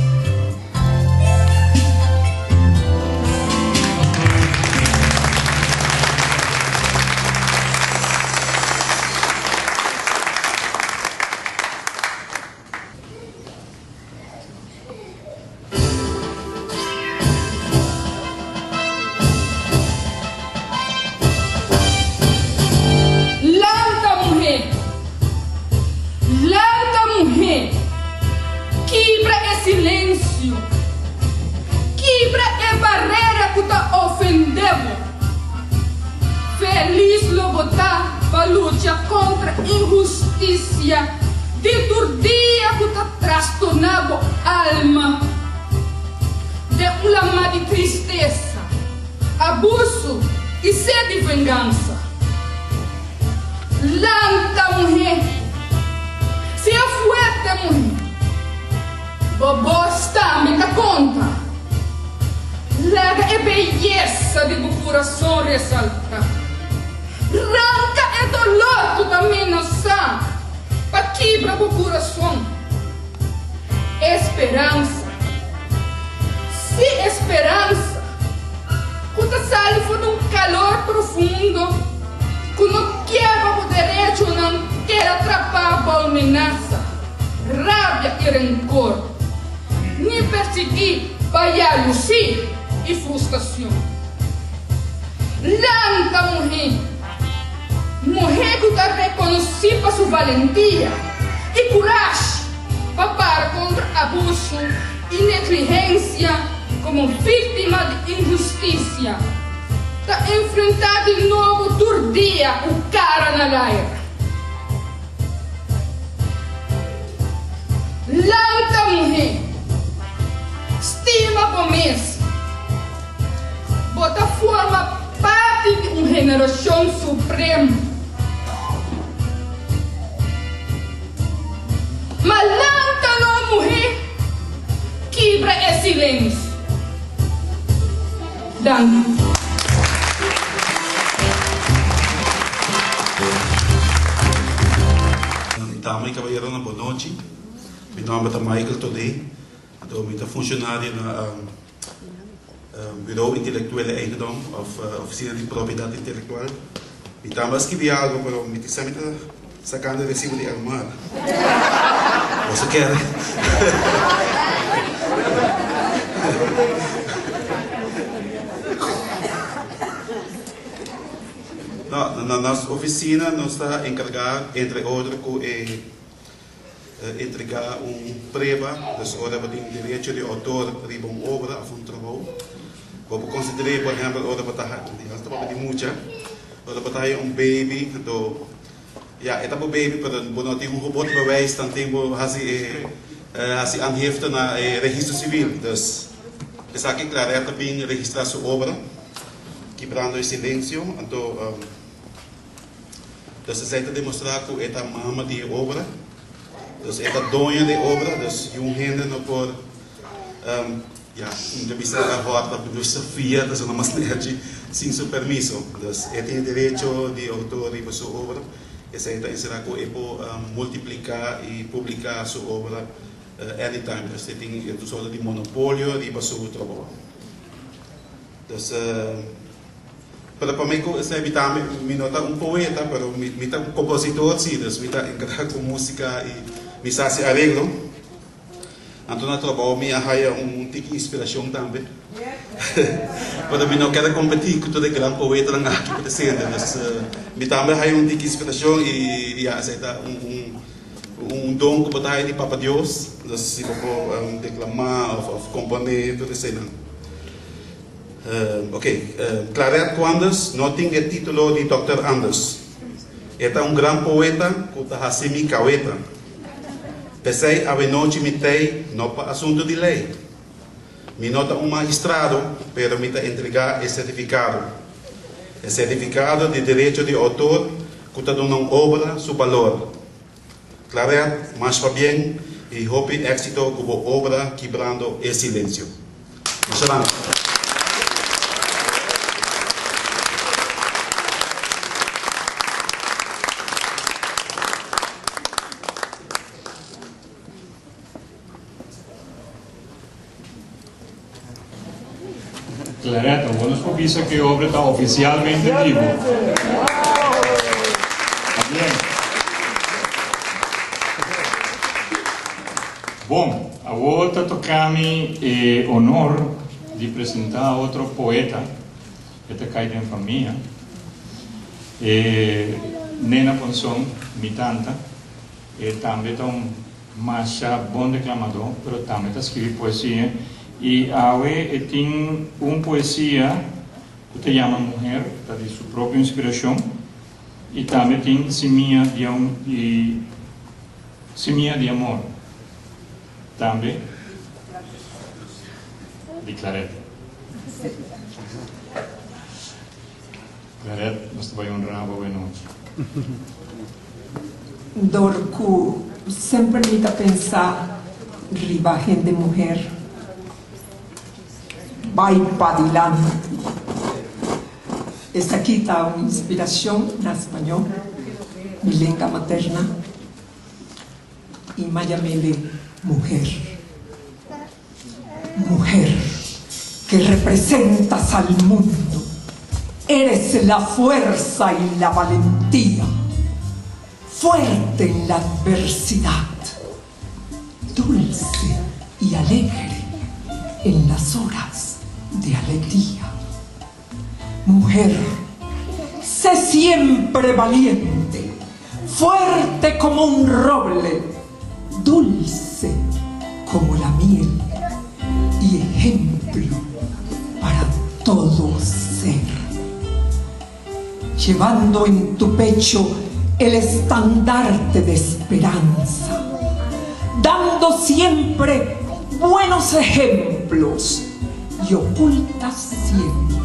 Lanta muhé! Lanta muhé! Kibra e silensio! Kibra e barera ku ta ofendé bo! Felis lo bo ta pa lucha kontra inhustisia di tur dia ku ta trastorná bo alma den un lamá di tristesa, abusu i sed di vengansa. Lanta, muhé! Sea fuerte, muhé! Bo bos tambe ta konta. Laga e beyesa di bo kurason resaltá. Ranka e dolor ku ta menasá pa kibra bo kurason. E speransa, sí, e speransa ku ta sali for di un kalor profundo ku no kier pa bo derechonan keda trapá bou menasa, rabia i renkor, ni persiguí pa yalusí i frustracion. Lanta, muhé! Muhé ku ta rekonosí pa su valentia i kurashi pa para kontra abusu i negligensia komo víktima di inhustisia, ta enfrentá di nobo tur dia ku kara na laira. Lanta, muhé! Stima bo mes! Bo ta forma parti di un generashon supremo. Ma lanta no, muhé, kibra e silensio. Danki. Dama y caballeronan bon nochi. Mi nomber ta Michael Todé. Anto mi ta funcionario na Bureau Intellectuele Eigendom of Oficina di Propiedad Intelectual. Mi tambe a skibi algo pero mi tin sa mi ta sacando e recibo di Elmar. Boso kere? No, na nos oficina nos ta encarga entre otro cu e Entregá un prueba, dus ora bo tin derecho di outor riba un obra òf un trabou, bo por konsider'é, por ehèmpel, ora bo ta nos ta papia di mucha, ora bo ta haña un baby, anto ya e ta bo baby pero bo no tin un geboortebewijs, dan tin bo hasi e hasi aangifte na e registro sivil. Dus esaki Claret ta bin registrá su obra, Kibrando e Silencio, anto. Dus esei ta demostrá ku e ta mama di e obra. Dus e ta doño di e obra, dus yun hende no por, ya, mi ta bisa hòrta filosofia ta sona mas nechi, sin su permiso. Dus e tin e derecho di outor riba su obra. Esei ta enserá ku e por multipliká i publiká su obra anytime. Dus e tin e sorto di monopolio riba su trabou. Dus. Pero pa mi ku esei mi tambe, mi no ta un poeta, pero mi mi ta un kompositor si, dus mi ta enkargá ku músika i mi sa hasi areglo. Anto na trabou mi a haya un tiki inspirashon tambe. Pero mi no kere kompetí ku tur e gran poetanan aki presente, dus mi tambe a haya un tiki inspirashon i ya esei ta un un un don ku bo ta haya di Papa Dios, dus si bo por deklamá òf komponé tur eseinan. Ok, Claret Quandus no tin e título di Dòkter Anders. E ta un gran poeta ku ta hasi mi kaweta. P'esei awenochi mi tei no pa asuntu di lei. Mi no ta un magistrado, pero mi ta entregá e sertifikado. E sertifikado di derecho di outor ku ta duna un obra su balor. Claret, mas pabien y hopi exito cu bo obra Kibrando e Silencio. Masha danki. Claret, awor nos por bisa ku e obra ta ofisialmente bibu. Bien. Bon, awor ta toka mi e honor di presentá otro poeta. E ta kai den famia. E Nena Ponson, mi tanta, e tambe ta un Masha bon declamador, pero tambe ta scribi poesia y awe e tin un poesia cu ta yama Muher, ta di su propio inspiracion y tambe tin Simia di y Simia di Amor tambe di Claret. Claret, nos ta bay honra bo awe nochi. Dor cu semper mi ta pensa riba hende muher bay padilanti. Esaki ta un inspiracion na spañol, mi lenga materna, y m'a yam'e muher. Muher que representas al mundo, eres la fuerza y la valentía, fuerte en la adversidad, dulce y alegre en las horas de alegría. Mujer, sé siempre valiente, fuerte como un roble, dulce como la miel y ejemplo para todo ser. Llevando en tu pecho el estandarte de esperanza, dando siempre buenos ejemplos y ocultas siempre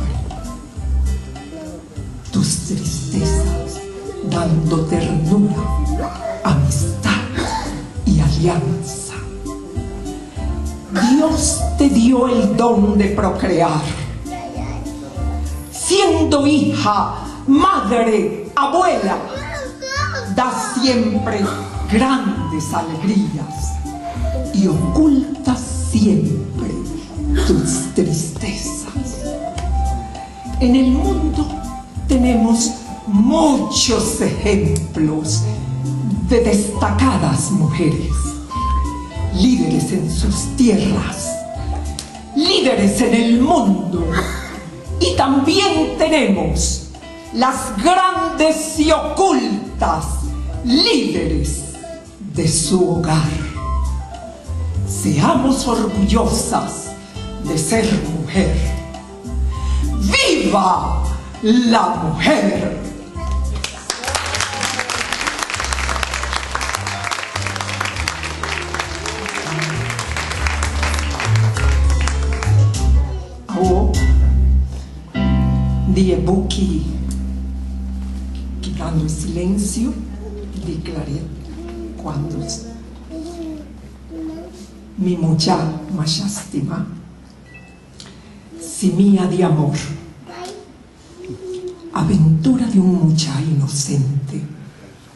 tus tristezas, dando ternura, amistad y alianza. Dios te dio el don de procrear, siendo hija, madre, abuela, da siempre grandes alegrías y oculta siempre tus tristezas. En el mundo tenemos muchos ejemplos de destacadas mujeres, líderes en sus tierras, líderes en el mundo. Y también tenemos las grandes y ocultas líderes de su hogar. Seamos orgullosas de ser mujer. ¡Viva la mujer! Awo, di e buki Quebrando el silencio di Claret Quandos. Mi mucha masha stima. Simia di amor. Aventura di un mucha inocente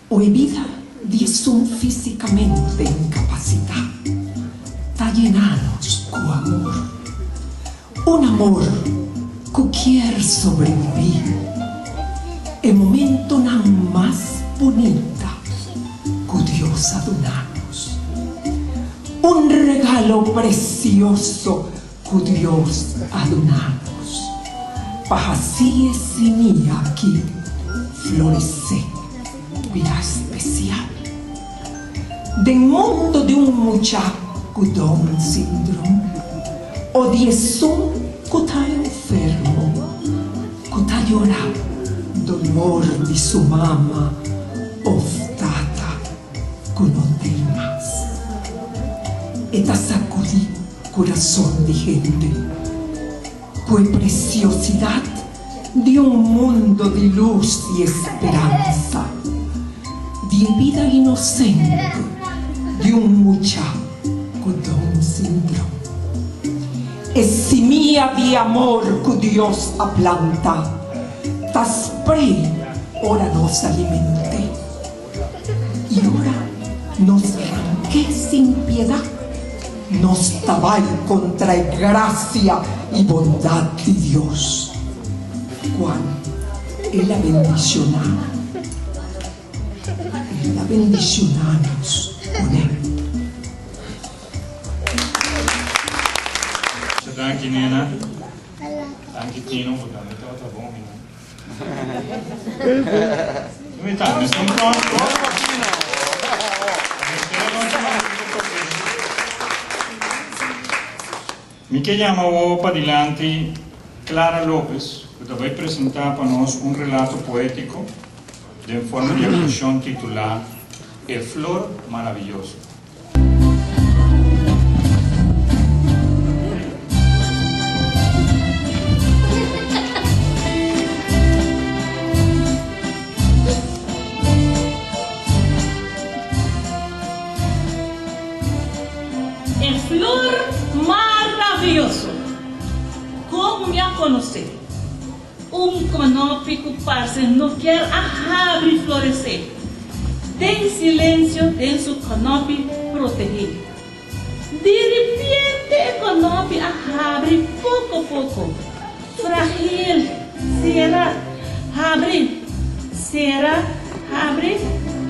o e bida di esun fisicamente incapacita ta yena nos cu amor. Un amor cu kier sobrevivi e momentonan mas bunita cu Dios a duna nos. Un regalo precioso cu Dios a duna nos pa haci e simia aki florece bira special den mundo di un mucha cu Down syndrome o di esun cu ta enfermo cu ta yora dolor di su mama of tata cu no tei mas. E ta sacudi curason di hende cu e preciosidad di un mundo di luz y esperansa, di e bida inocente di un mucha cu Down syndrome. E simia di amor cu Dios a planta ta sprei ora nos aliment'é. I ora nos rank'é sin piedat, nos ta bai kontra e grasia i bondat di Dios, kual El a bendishoná, El a bendishoná nos kuné. Danki Nena. Danki Tino, bo tambe tabata bon mi nan. Mi ke yama awor padilanti Clara Lopez ku ta bai presentá pa nos un relato poétiko den forma di aktuashon titulá E Flor Maravilloso. E flor maraviyoso. Como mi a conoce. Un konopi ku parse no kier a habri floresé den silensio den su konopi protegí. Di ripiente e konopi a habri poko poko, fragil, sera, habri, sera, habri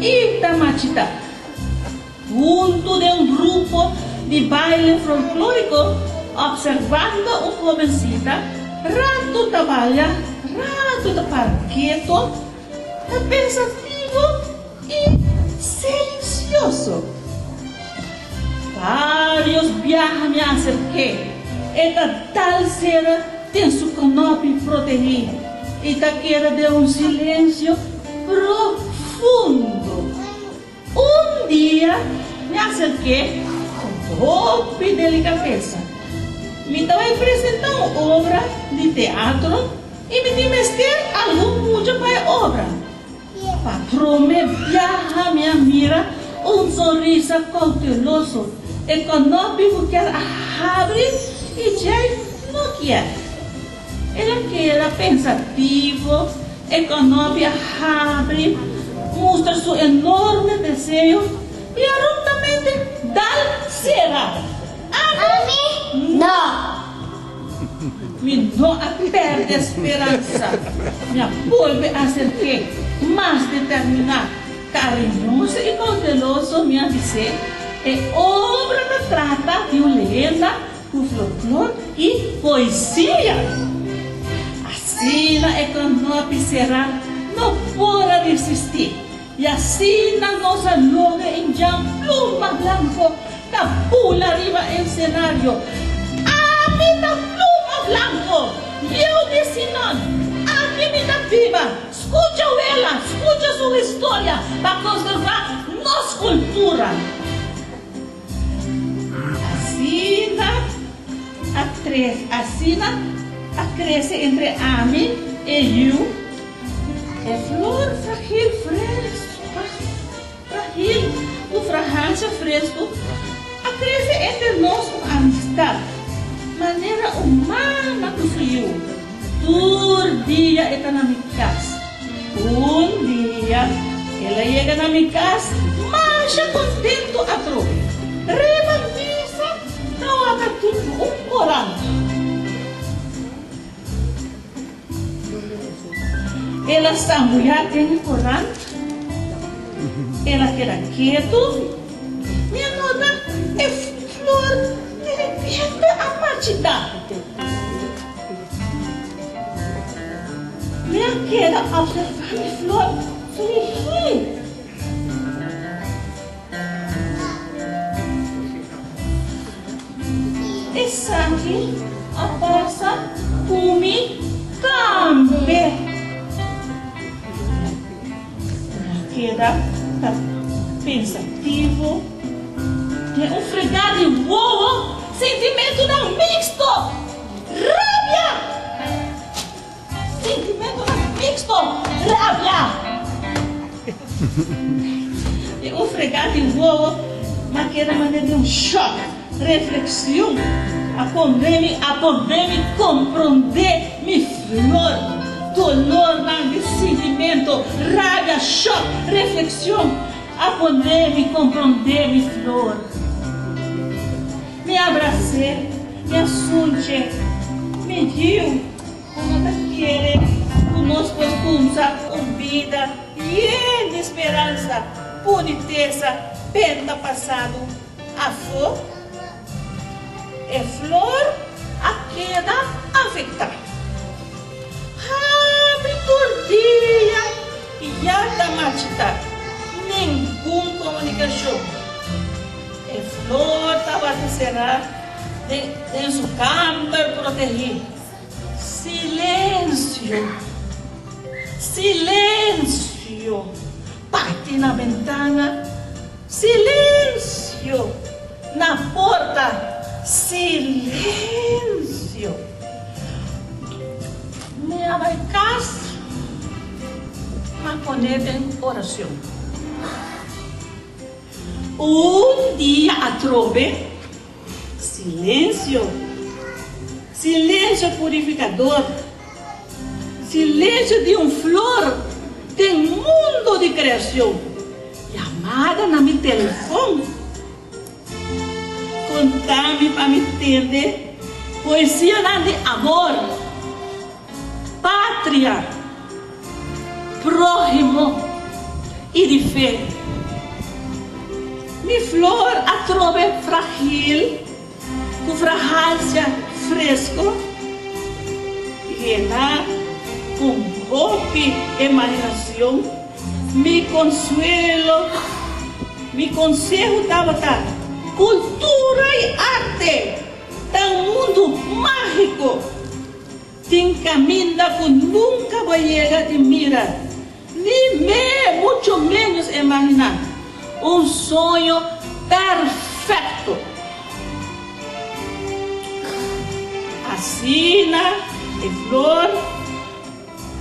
i ta machitá. Huntu den un grupo di baile folklóriko observando un hobencita ratu ta balia, ratu ta para keto, ta pensativo i silencioso. Varios biaha mi a acerk'é, e ta dal sera den su konopi protegí i ta keda den un silencio profundo. Un dia mi a aserk'é ku hopi delikatesa. Mi ta bai presentá un obra di teatro i mi tin mester algun mucha pa e obra. Pa promé biaha mi a mira un sonrisa kouteloso. E kònòpi ku kier a habri i djei no kier. El a keda pensativo, e kònòpi a habri, mustra su enorme deseo. I abruptamente dal sera. Ami? No! Mi no a perde speransa. Mi a bolbe aserk'é mas determiná. Kariñoso i kouteloso mi a bis'é, E obra ta trata di un leyenda ku folklor i poesia. Asina e kònòpi será no por a resistí i asina nos a logra injan Pluma Blanko ta bula riba e senario. Ami ta Pluma Blanko, yiu di Sinon, aki mi ta biba. Skucha wela, skucha su historia pa konservá nos kultura. Asina a tres asina a krese entre ami e yu e flor fragil fresco fragil ku frahansha fresco a krese entre nos un amistad manera un mama ku su yu tur dia e ta na mi kas un dia el a yega na mi kas masha kontentu atrobe riba mesa Tawata tin un koran. El a sambuyá den e koran, el a keda ketu. Mi a nota e flor di repente a marchitá. Mi a keda observá mi flor frigí. Esaki a pasa ku mi tambe. Mi a keda ta pensativo den un fregá di wowo, sintimentunan mixto, rabia! Sintimentonan mixto, rabia! E un fregá di wowo m'a keda manera di un shock, reflexion a pone mi a pone mi comprende mi flor, dolornan di sintimento, rabia, shock, reflexion a pone mi comprende mi flor. Mi abras'é, mi a sunch'é, mi yiu. Bo no ta kere ku nos por kumsa un bida yen di speransa, bunitesa, benta pasado afó? E flor a keda afektá. Habri tur dia i ya ta marchitá. Ningun komunikashon. E flor tabata será den su kamber protegí. Silencio! Silencio! Bati na bentana. Silencio! Na porta. Silencio! Mi a bai cas, m'a pone den oracion. Un dia atrobe. Silencio! Silencio purificador! Silencio di un flor den mundo di creacion. Yamada na mi telefon. Conta mi pa mi tende poesianan di amor, patria, próhimo i di fe. Mi flor atrobe fragil ku frahansia fresko, yená ku hopi imaginacion. Mi konsuelo, mi konseho tabata, Kultura i arte ta un mundu mágiko. Tin caminda cu nunca bo yega di mira, ni me mucho menos imagina. Un soño perfecto. Asina e flor,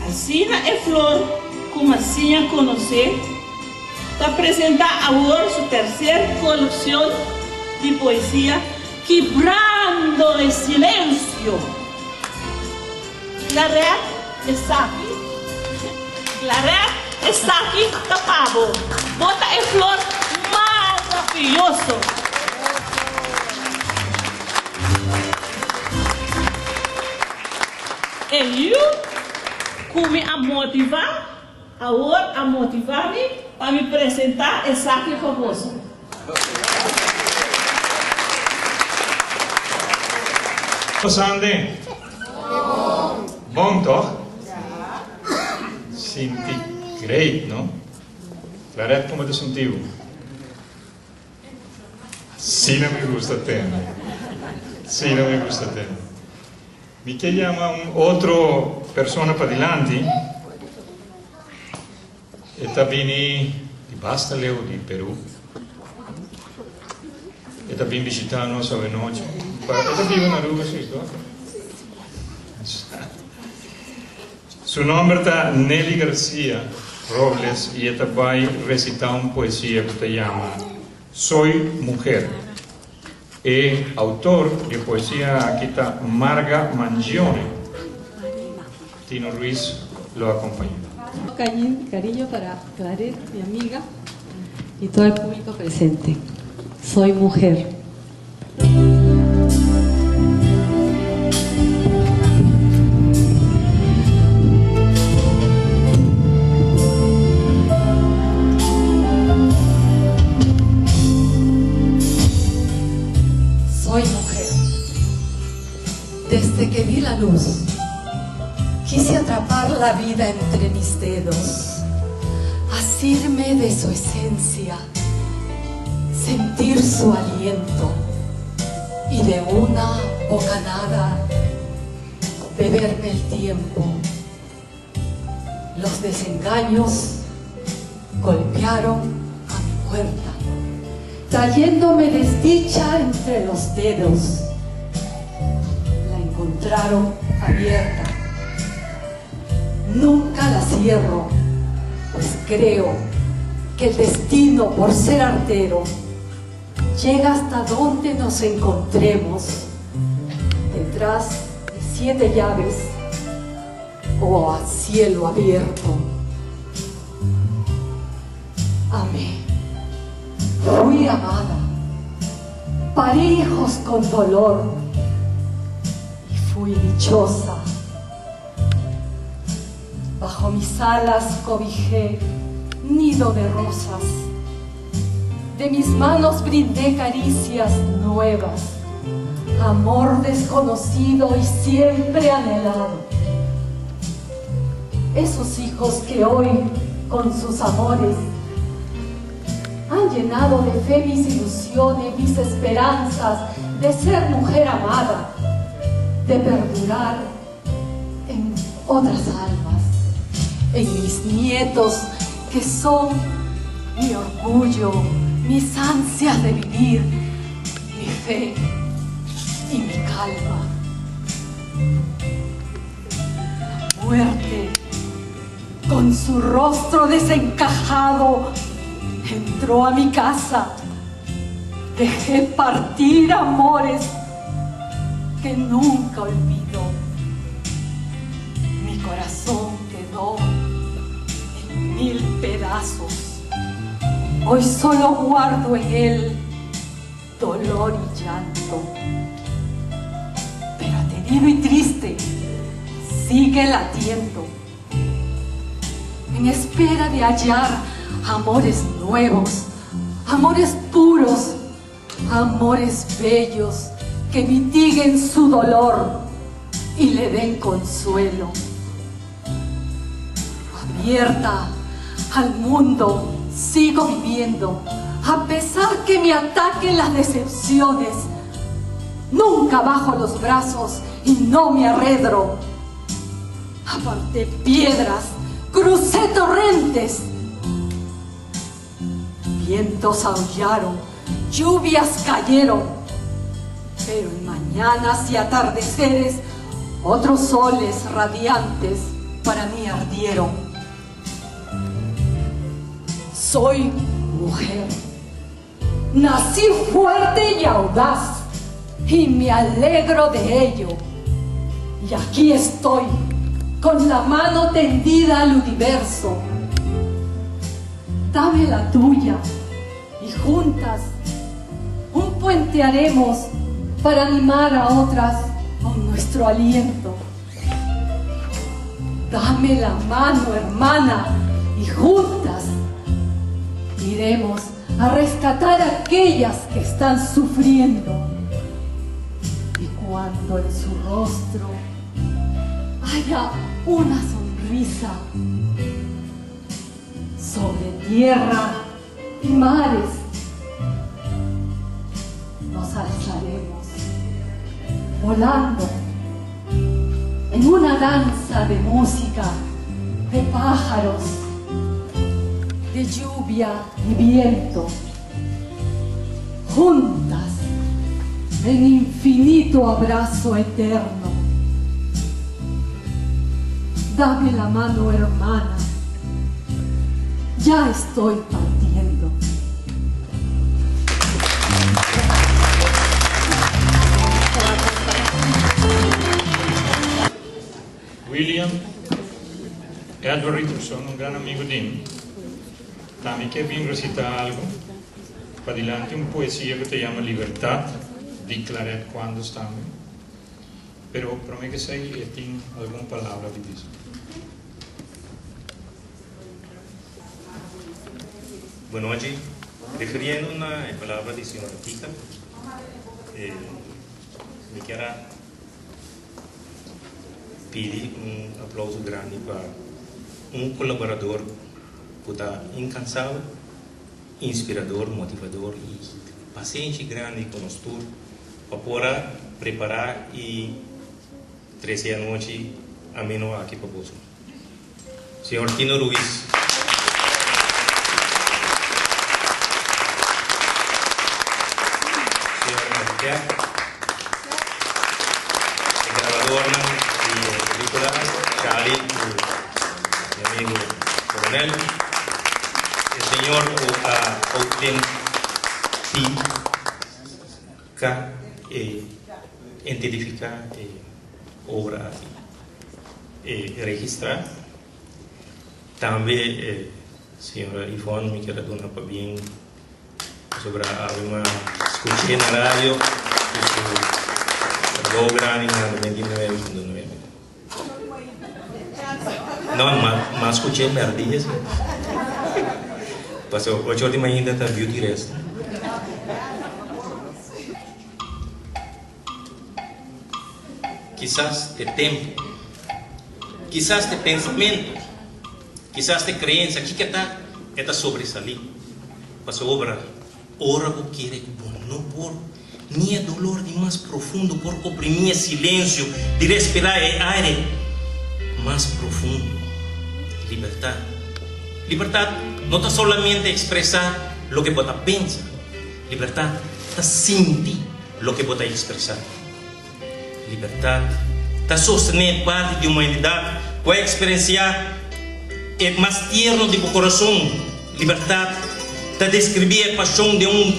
asina e flor cu m'a siña conoce, ta presenta awor su tercer coleccion di poesia Kibrando e silencio. Claret, esaki, Claret, esaki ta pa bo. Bo ta e flor mas. Maravilloso! E yu ku mi a motivá, awor a motivá mi pa mi presentá esaki pa boso. Pasande? Bon toch? Sinti great, no? Claret, como ta sinti bo? Asina mi gusta tende. Asina mi gusta tende. Mi ke yama un otro persona padilanti. E ta bini di basta leu di Peru. E ta bin bishita nos awenochi. E ta biba na Aruba si, toch? Su nomber ta Nelly Garcia Robles y e ta bai recita un poesia cu ta yama Soy Mujer. E autor di e poesia aki ta Marga Mangione. Tino Ruiz lo acompaña. Cariño para Claret, mi amiga, y todo el público presente. Soy mujer. Soy mujer. Desde que vi la luz, quise atrapar la vida entre mis dedos, asirme de su esencia, sentir su aliento y de una bocanada beberme el tiempo. Los desengaños golpearon a mi puerta, trayéndome desdicha entre los dedos. La encontraron abierta. Nunca la cierro, pues creo que el destino, por ser artero, llega hasta donde nos encontremos, detrás de siete llaves o a cielo abierto. Amé. Fui amada. Parí hijos con dolor y fui dichosa. Bajo mis alas cobijé nido de rosas. De mis manos brindé caricias nuevas, amor desconocido y siempre anhelado. Esos hijos que hoy, con sus amores, han llenado de fe mis ilusiones, mis esperanzas de ser mujer amada, de perdurar en otras almas, en mis nietos que son mi orgullo, mis ansias de vivir, mi fe y mi calma. La muerte, con su rostro desencajado, entró a mi casa. Dejé partir amores que nunca olvido. Mi corazón quedó en mil pedazos. Hoy solo guardo en él dolor y llanto. Pero aterido y triste, sigue latiendo, en espera de hallar amores nuevos, amores puros, amores bellos que mitiguen su dolor y le den consuelo. Abierta al mundo, sigo viviendo, a pesar que me ataquen las decepciones. Nunca bajo los brazos y no me arredro. Aparté piedras, crucé torrentes. Vientos aullaron, lluvias cayeron, pero en mañanas y atardeceres otros soles radiantes para mí ardieron. Soy mujer. Nací fuerte y audaz y me alegro de ello. Y aquí estoy, con la mano tendida al universo. Dame la tuya y Y juntas un puente haremos para animar a otras con nuestro aliento. Dame la mano, hermana, y juntas iremos a rescatar a aquellas que están sufriendo. Y cuando en su rostro haya una sonrisa sobre tierra y mares, nos alzaremos volando en una danza de música, de pájaros, de lluvia y viento, juntas en infinito abrazo eterno. Dame la mano, hermana. Ya estoy partiendo. William Edward Richardson, un gran amigo di mi, tambe ke bin recita algo padilanti, un poesia cu ta yama Libertad di Claret Quandos tambe. Pero prome cu esey e tin algun palabra di bisa. Buenochi. Refiriendo na e palabra di señora Tita, mi kier a pidi un aplauso grandi pa un colaborador cu ta incansabel, inspirador, motivador y pasenshi grandi cu nos tur pa por a prepara y trece e anochi ameno aki pa boso. Señor Tino Ruiz. Señor Enriquez. E grabadornan di e pelicula, Charlie cu mi amigo Coronel. E señor cu a autentica e identifica e obra aki. E registra. Tambe e señora Yvonne mi kier a duna pabien pasobra awe mi a scuché na radio cu su trabou grandi na 99.9. No, m'a scuché merdia si. Pasobra ocho or di mainta ta beauty rest. Kisas t'e tempu, kisas t'e pensamentu, kisas t'e kreensia, kiko ta e ta sobresalí? Pasobra ora bo kere ku bo no por, ni e dolor di mas profundo por oprimí e silensio di respirá e aire mas profundo. Libertat. Libertat no ta solamente ekspresá loke bo ta pensa. Libertat ta sinti loke bo ta ekspresá. Libertat ta sostené parti di humanidat ku a eksperensiá e mas tierno di bo kurason. Libertat ta deskribí e pashon den un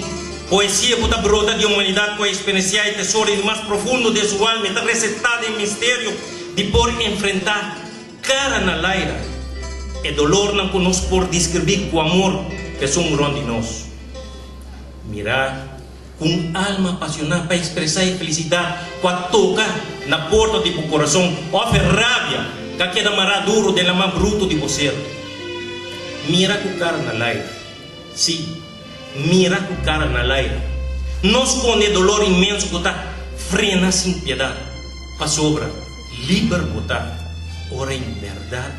poesia ku ta brota di humanidat ku a eksperensiá e tesoro di mas profundo den su alma. E ta resetá den misterio di por enfrentá kara na laira e dolornan ku nos por deskribí ku amor esun rònt di nos. Mira ku un alma apasioná pa ekspresá e felisidat ku a toka na porta di bo kurason òf e rabia ku a keda mará duru den laman brutu di bo ser. Mira ku kara na laira. Sí, mira ku kara na laira. No skonde e dolor inmenso ku ta frena sin piedat, pasobra liber bo ta ora en bèrdat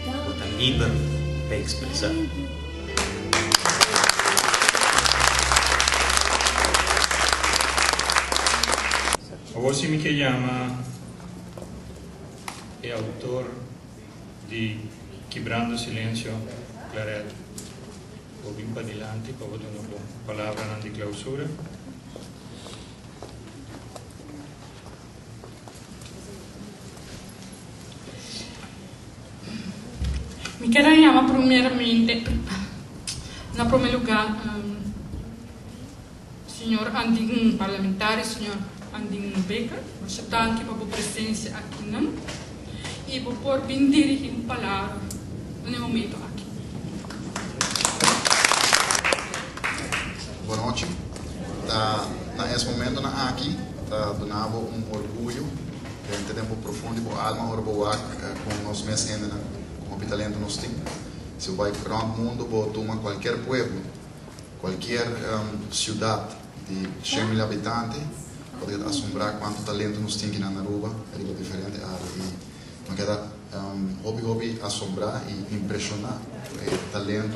bo ta liber pa ekspresá. Awor si mi ke yama e autor di Kibrando Silencio, Claret, bo bin padilanti pa bo duna bo palabranan di clausura. Mi kier a yama primeramente, na prome lugar, señor Andin Parlamentario, señor Andin Baker. Masha danki pa bo presencia akinan y bo por bin dirigi un palabra na e momento aki. mes momentonan aki ta duna bo un orguyo den te den bo profundo di bo alma ora bo wak con nos mes hendenan con hopi talento nos tin. Si bo bai rond mundo bo tuma cualkier pueblo, cualkier ciudad di 100.000 habitante bo ta keda asombra cuanto talento nos tin kinan na Aruba riba diferente area y mi a keda hopi hopi asombra y impresiona cu e talento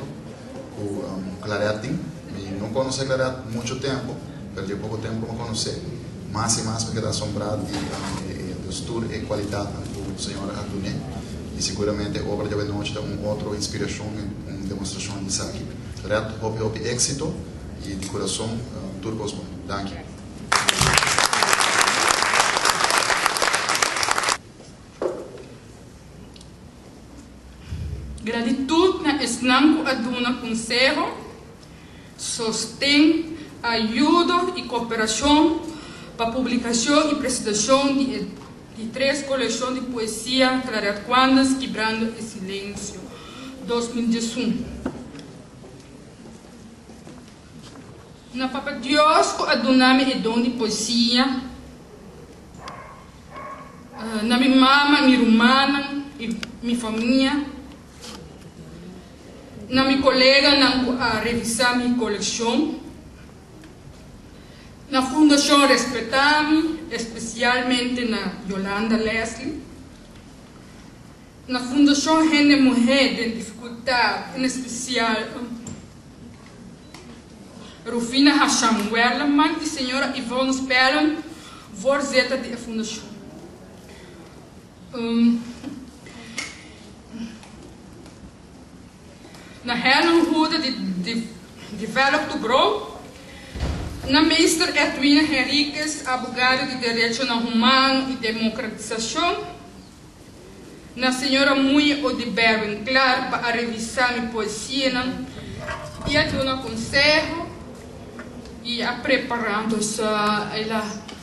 cu Claret tin. Mi no conoce Claret mucho tempo pero di e poco tempo cu mi a conoce mas y mas mi a keda asombra di e dus tur e cualidadnan cu Señor a dune y siguramente e obra di awenochi ta un otro inspiracion y un demostracion di esaki. Claret hopi hopi exito y di curason tur cos bon. Danki. Gratitud na esnan ku a duna konseho, sosten, ayudo i koperashon pa publikashon i presentashon di e di tres kolekshon di poesia Claret Quandes Kibrando e Silensio 2011. Na Papa Dios ku a duna mi e don di poesia. Na mi mama, mi rumannan i mi famia. Na mi koleganan ku a revisá mi kolekshon. Na Fundashon Respetami, espesialmente na Yolanda Leslie. Na Fundashon Hende Muhé den Difikultat, en espesial Rufina Hasham Werleman i señora Yvonne Spellen, voorzitter di e fundashon. Na Helen Hoede di Develop to Grow, na Meester Edwina Henriquez, abogado di derechonan humano i demokratisashon, Na señora Muñe Oduber Winklaar pa a revisa mi poesianan y a duna conseho y a prepara dus el a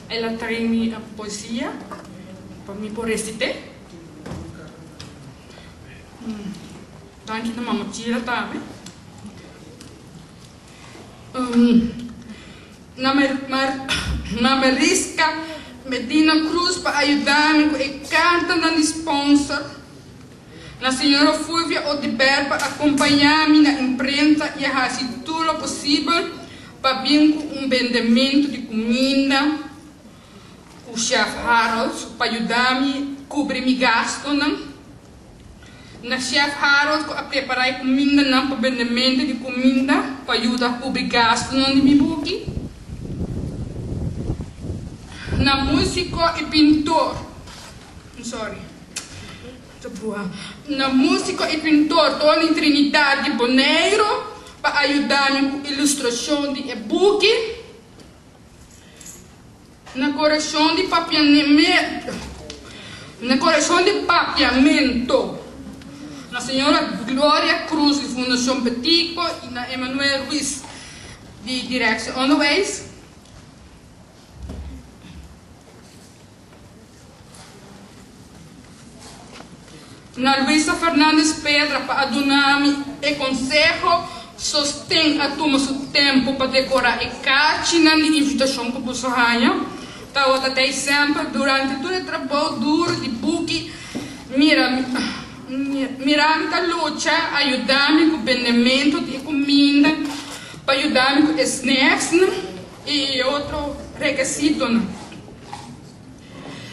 el a trae mi poesia pa mi por recite. Danki na mama Tira tambe. Na na Mariska Medina Cruz pa ayuda mi ku e kartanan di sponsor. Na señora Fulvia Oduber pa akompañá mi na imprenta i a hasi tur lo posibel pa bin ku un bendementu di kuminda ku Chef Harold pa yuda mi kubri mi gastunan. Na Chef Harold ku a prepará e kumindanan pa bendementu di kuminda pa yuda kubri gastunan di mi buki. Na músiko i pintor, I'm sorry, ta bruha. Na músiko i pintor Tony Trinidad di Boneiru pa a yuda mi ku ilustrashon di e buki. Na korekshon di papiamento Na korekshon di papiamento Na señora Gloria Cruz di Fundashon Betico i na Emanuel Ruiz di Directie Onderwijs. Na Luisa Fernandez Pedra pa a duna mi e konseho, sosten a tuma su tempu pa dekorá e kachinan di invitashon ku boso haña. Tabata tei semper durante tur e trabou duru di buki Mira Mira mi ta lucha a yuda mi ku bendementu di e kuminda, pa yuda mi ku e snèksnan i otro rekesitonan.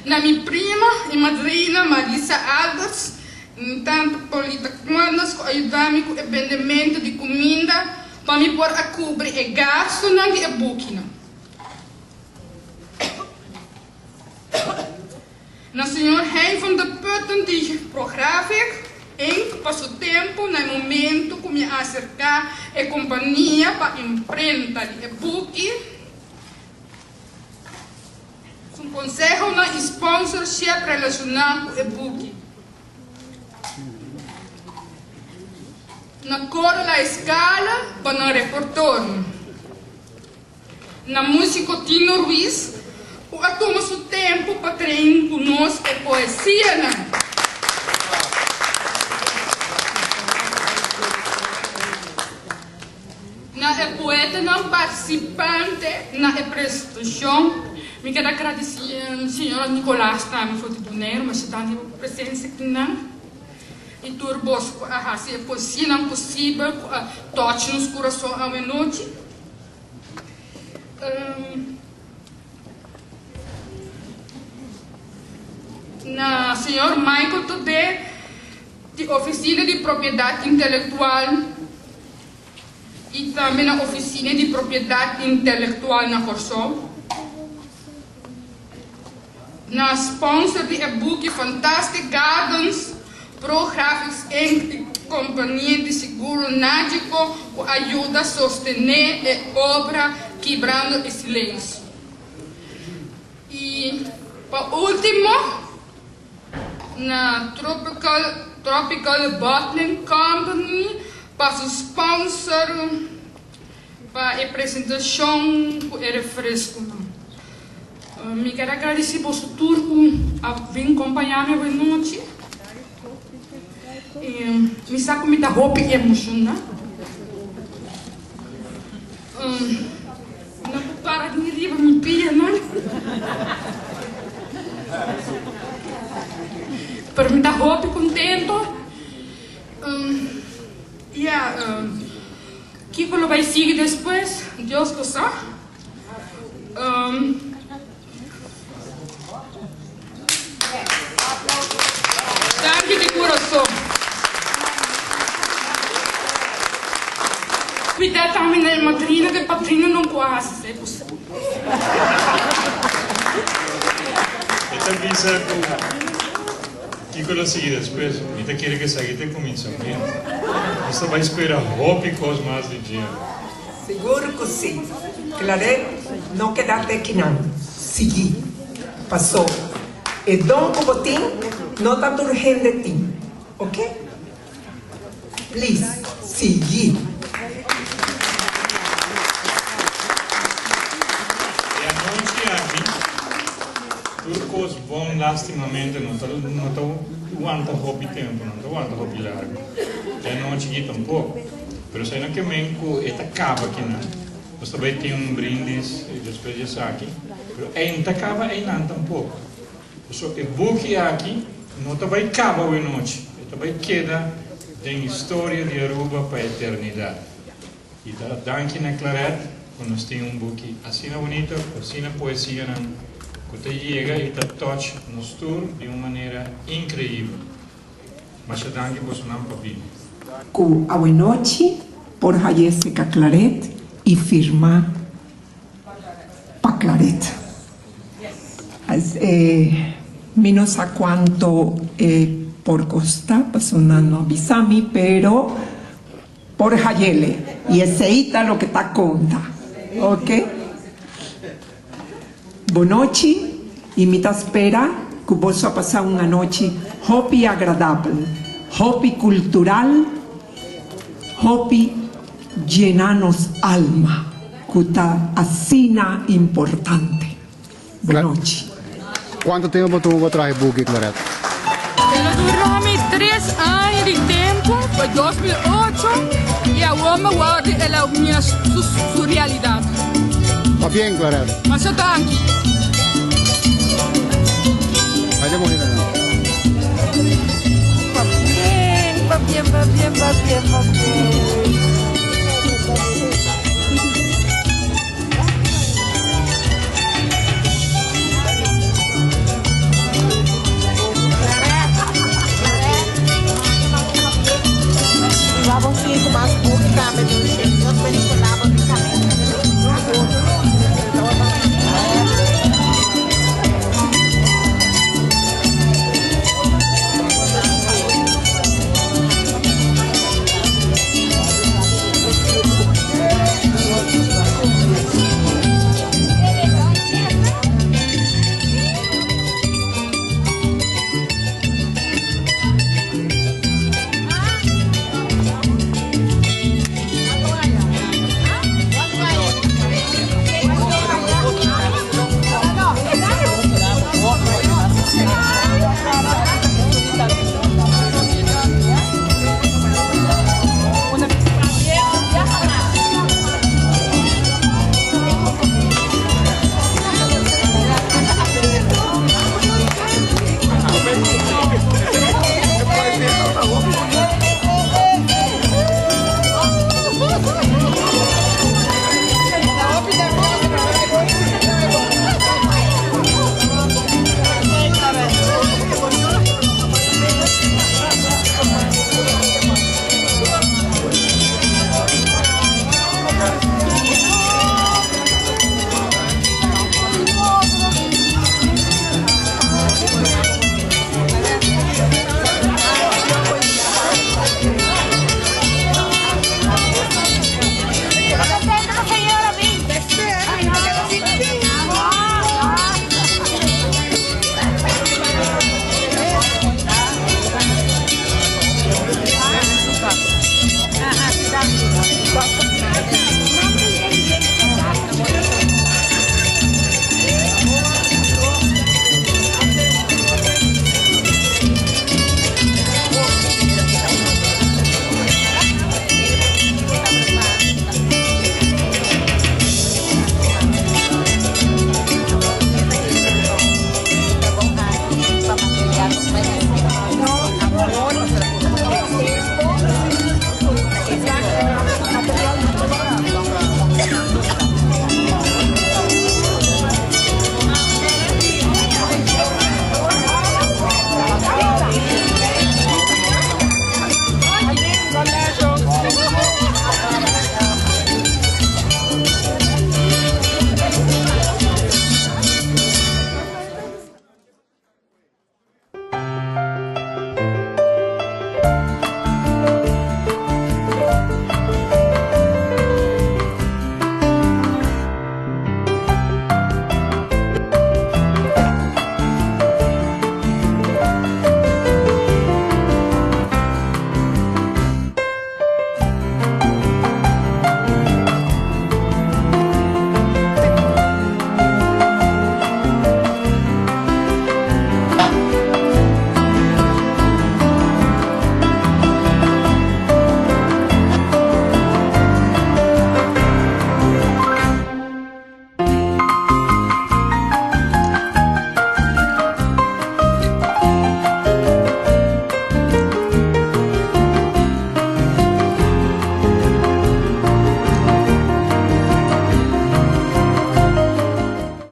Na mi prima i madrina Marisa Alberts i tanta Paulita Quandas ku a yuda mi ku e bendementu di kuminda pa mi por a kubri e gastunan di e bukinan. Na señor Hein van der Putten di Prographic, Inc. Pa su tempu na e momentu ku mi a aserká e kompania pa imprenta di e buki. Su konsehonan i sponsorship relashoná ku e buki. Na Coro La Escala pa nan repertorio. Na músiko Tino Ruiz ku a tuma su tempu pa train ku nos e poesianan. Na. e poetanan participante na e presentacion. Mi kier a gradici señora Nicolaas tambe for di Bonaire, masha danki pa bo presencia akinan. Y tur boso cu a haci e poesianan posibel cu a touch nos curason awenochi. Na señor Michael Todé di Oficina di Propiedad Intelectual y tambe na Oficina di Propiedad Intelectual na Corsou. Na sponsor di e buki Fantastic Gardens, Pro Graphics Inc. Y compania di seguro Nagico cu a yuda sostene e obra Kibrando e Silencio. Y pa ultimo, na Tropical Tropical Bottling Company pa su sponsor pa e presentacion cu e refresconan. Mi ker a gradeci boso tur cu a bin compaña mi awe nochi. Y mi sa cu mi ta hopi emociona. No por para ni riba mi pianan. Pero mi ta hopi contento. Ya, kico lo bay sigui despues, Dios lo sa. Danki di kurason. Cuida tambe na e madrina ku e padrino no por hasi esei ku su. E ta bisa ku kiko lo sigui despues. Mi ta kere ku esaki ta e kuminsamentu. Nos ta bai spera hopi kos mas di dje. Sigur ku si. Claret no keda te kinan. Sigui. Paso e don ku bo tin no ta tur hende tin. Ok? Please sigui. E anochi aki tur kos bon lastimamente no ta no ta wanta hopi tempu, no ta wanta hopi largu. E anochi aki tampoko. Pero esei no ke men ku e ta kaba kinan. Nos ta bai tin un brindis despues di esaki, pero ei no ta kaba einan tampoko. Pasobra e buki aki no ta bai kaba awenochi, e ta bai keda den historia di Aruba pa eternidat. I ta danki na Claret ku nos tin un buki asina bunita, ku asina poesianan ku ta yega i ta touch nos tur di un manera inkreibel. Masha danki bosonan pa bini. Ku awenochi por hayese ka Claret i firma pa Claret. Mi no sa kuanto e por kosta pasobra nan no a bisa mi, pero por hayele i esei ta loke ta konta. Ok. Bonochi y mi ta spera cu boso a pasa un anochi hopi agradabel, hopi cultural, hopi llena nos alma cu ta asina importante. Bonochi. Cuanto tempo bo tuma pa traha e buki, Claret? El a dura mi tres aña di tempo, pa 2008, y awor mi worde el a mira su realidad. Pabien, Claret. Masha danki. Bay de mujer, no? Pabien, pabien, pabien, pabien, pabien.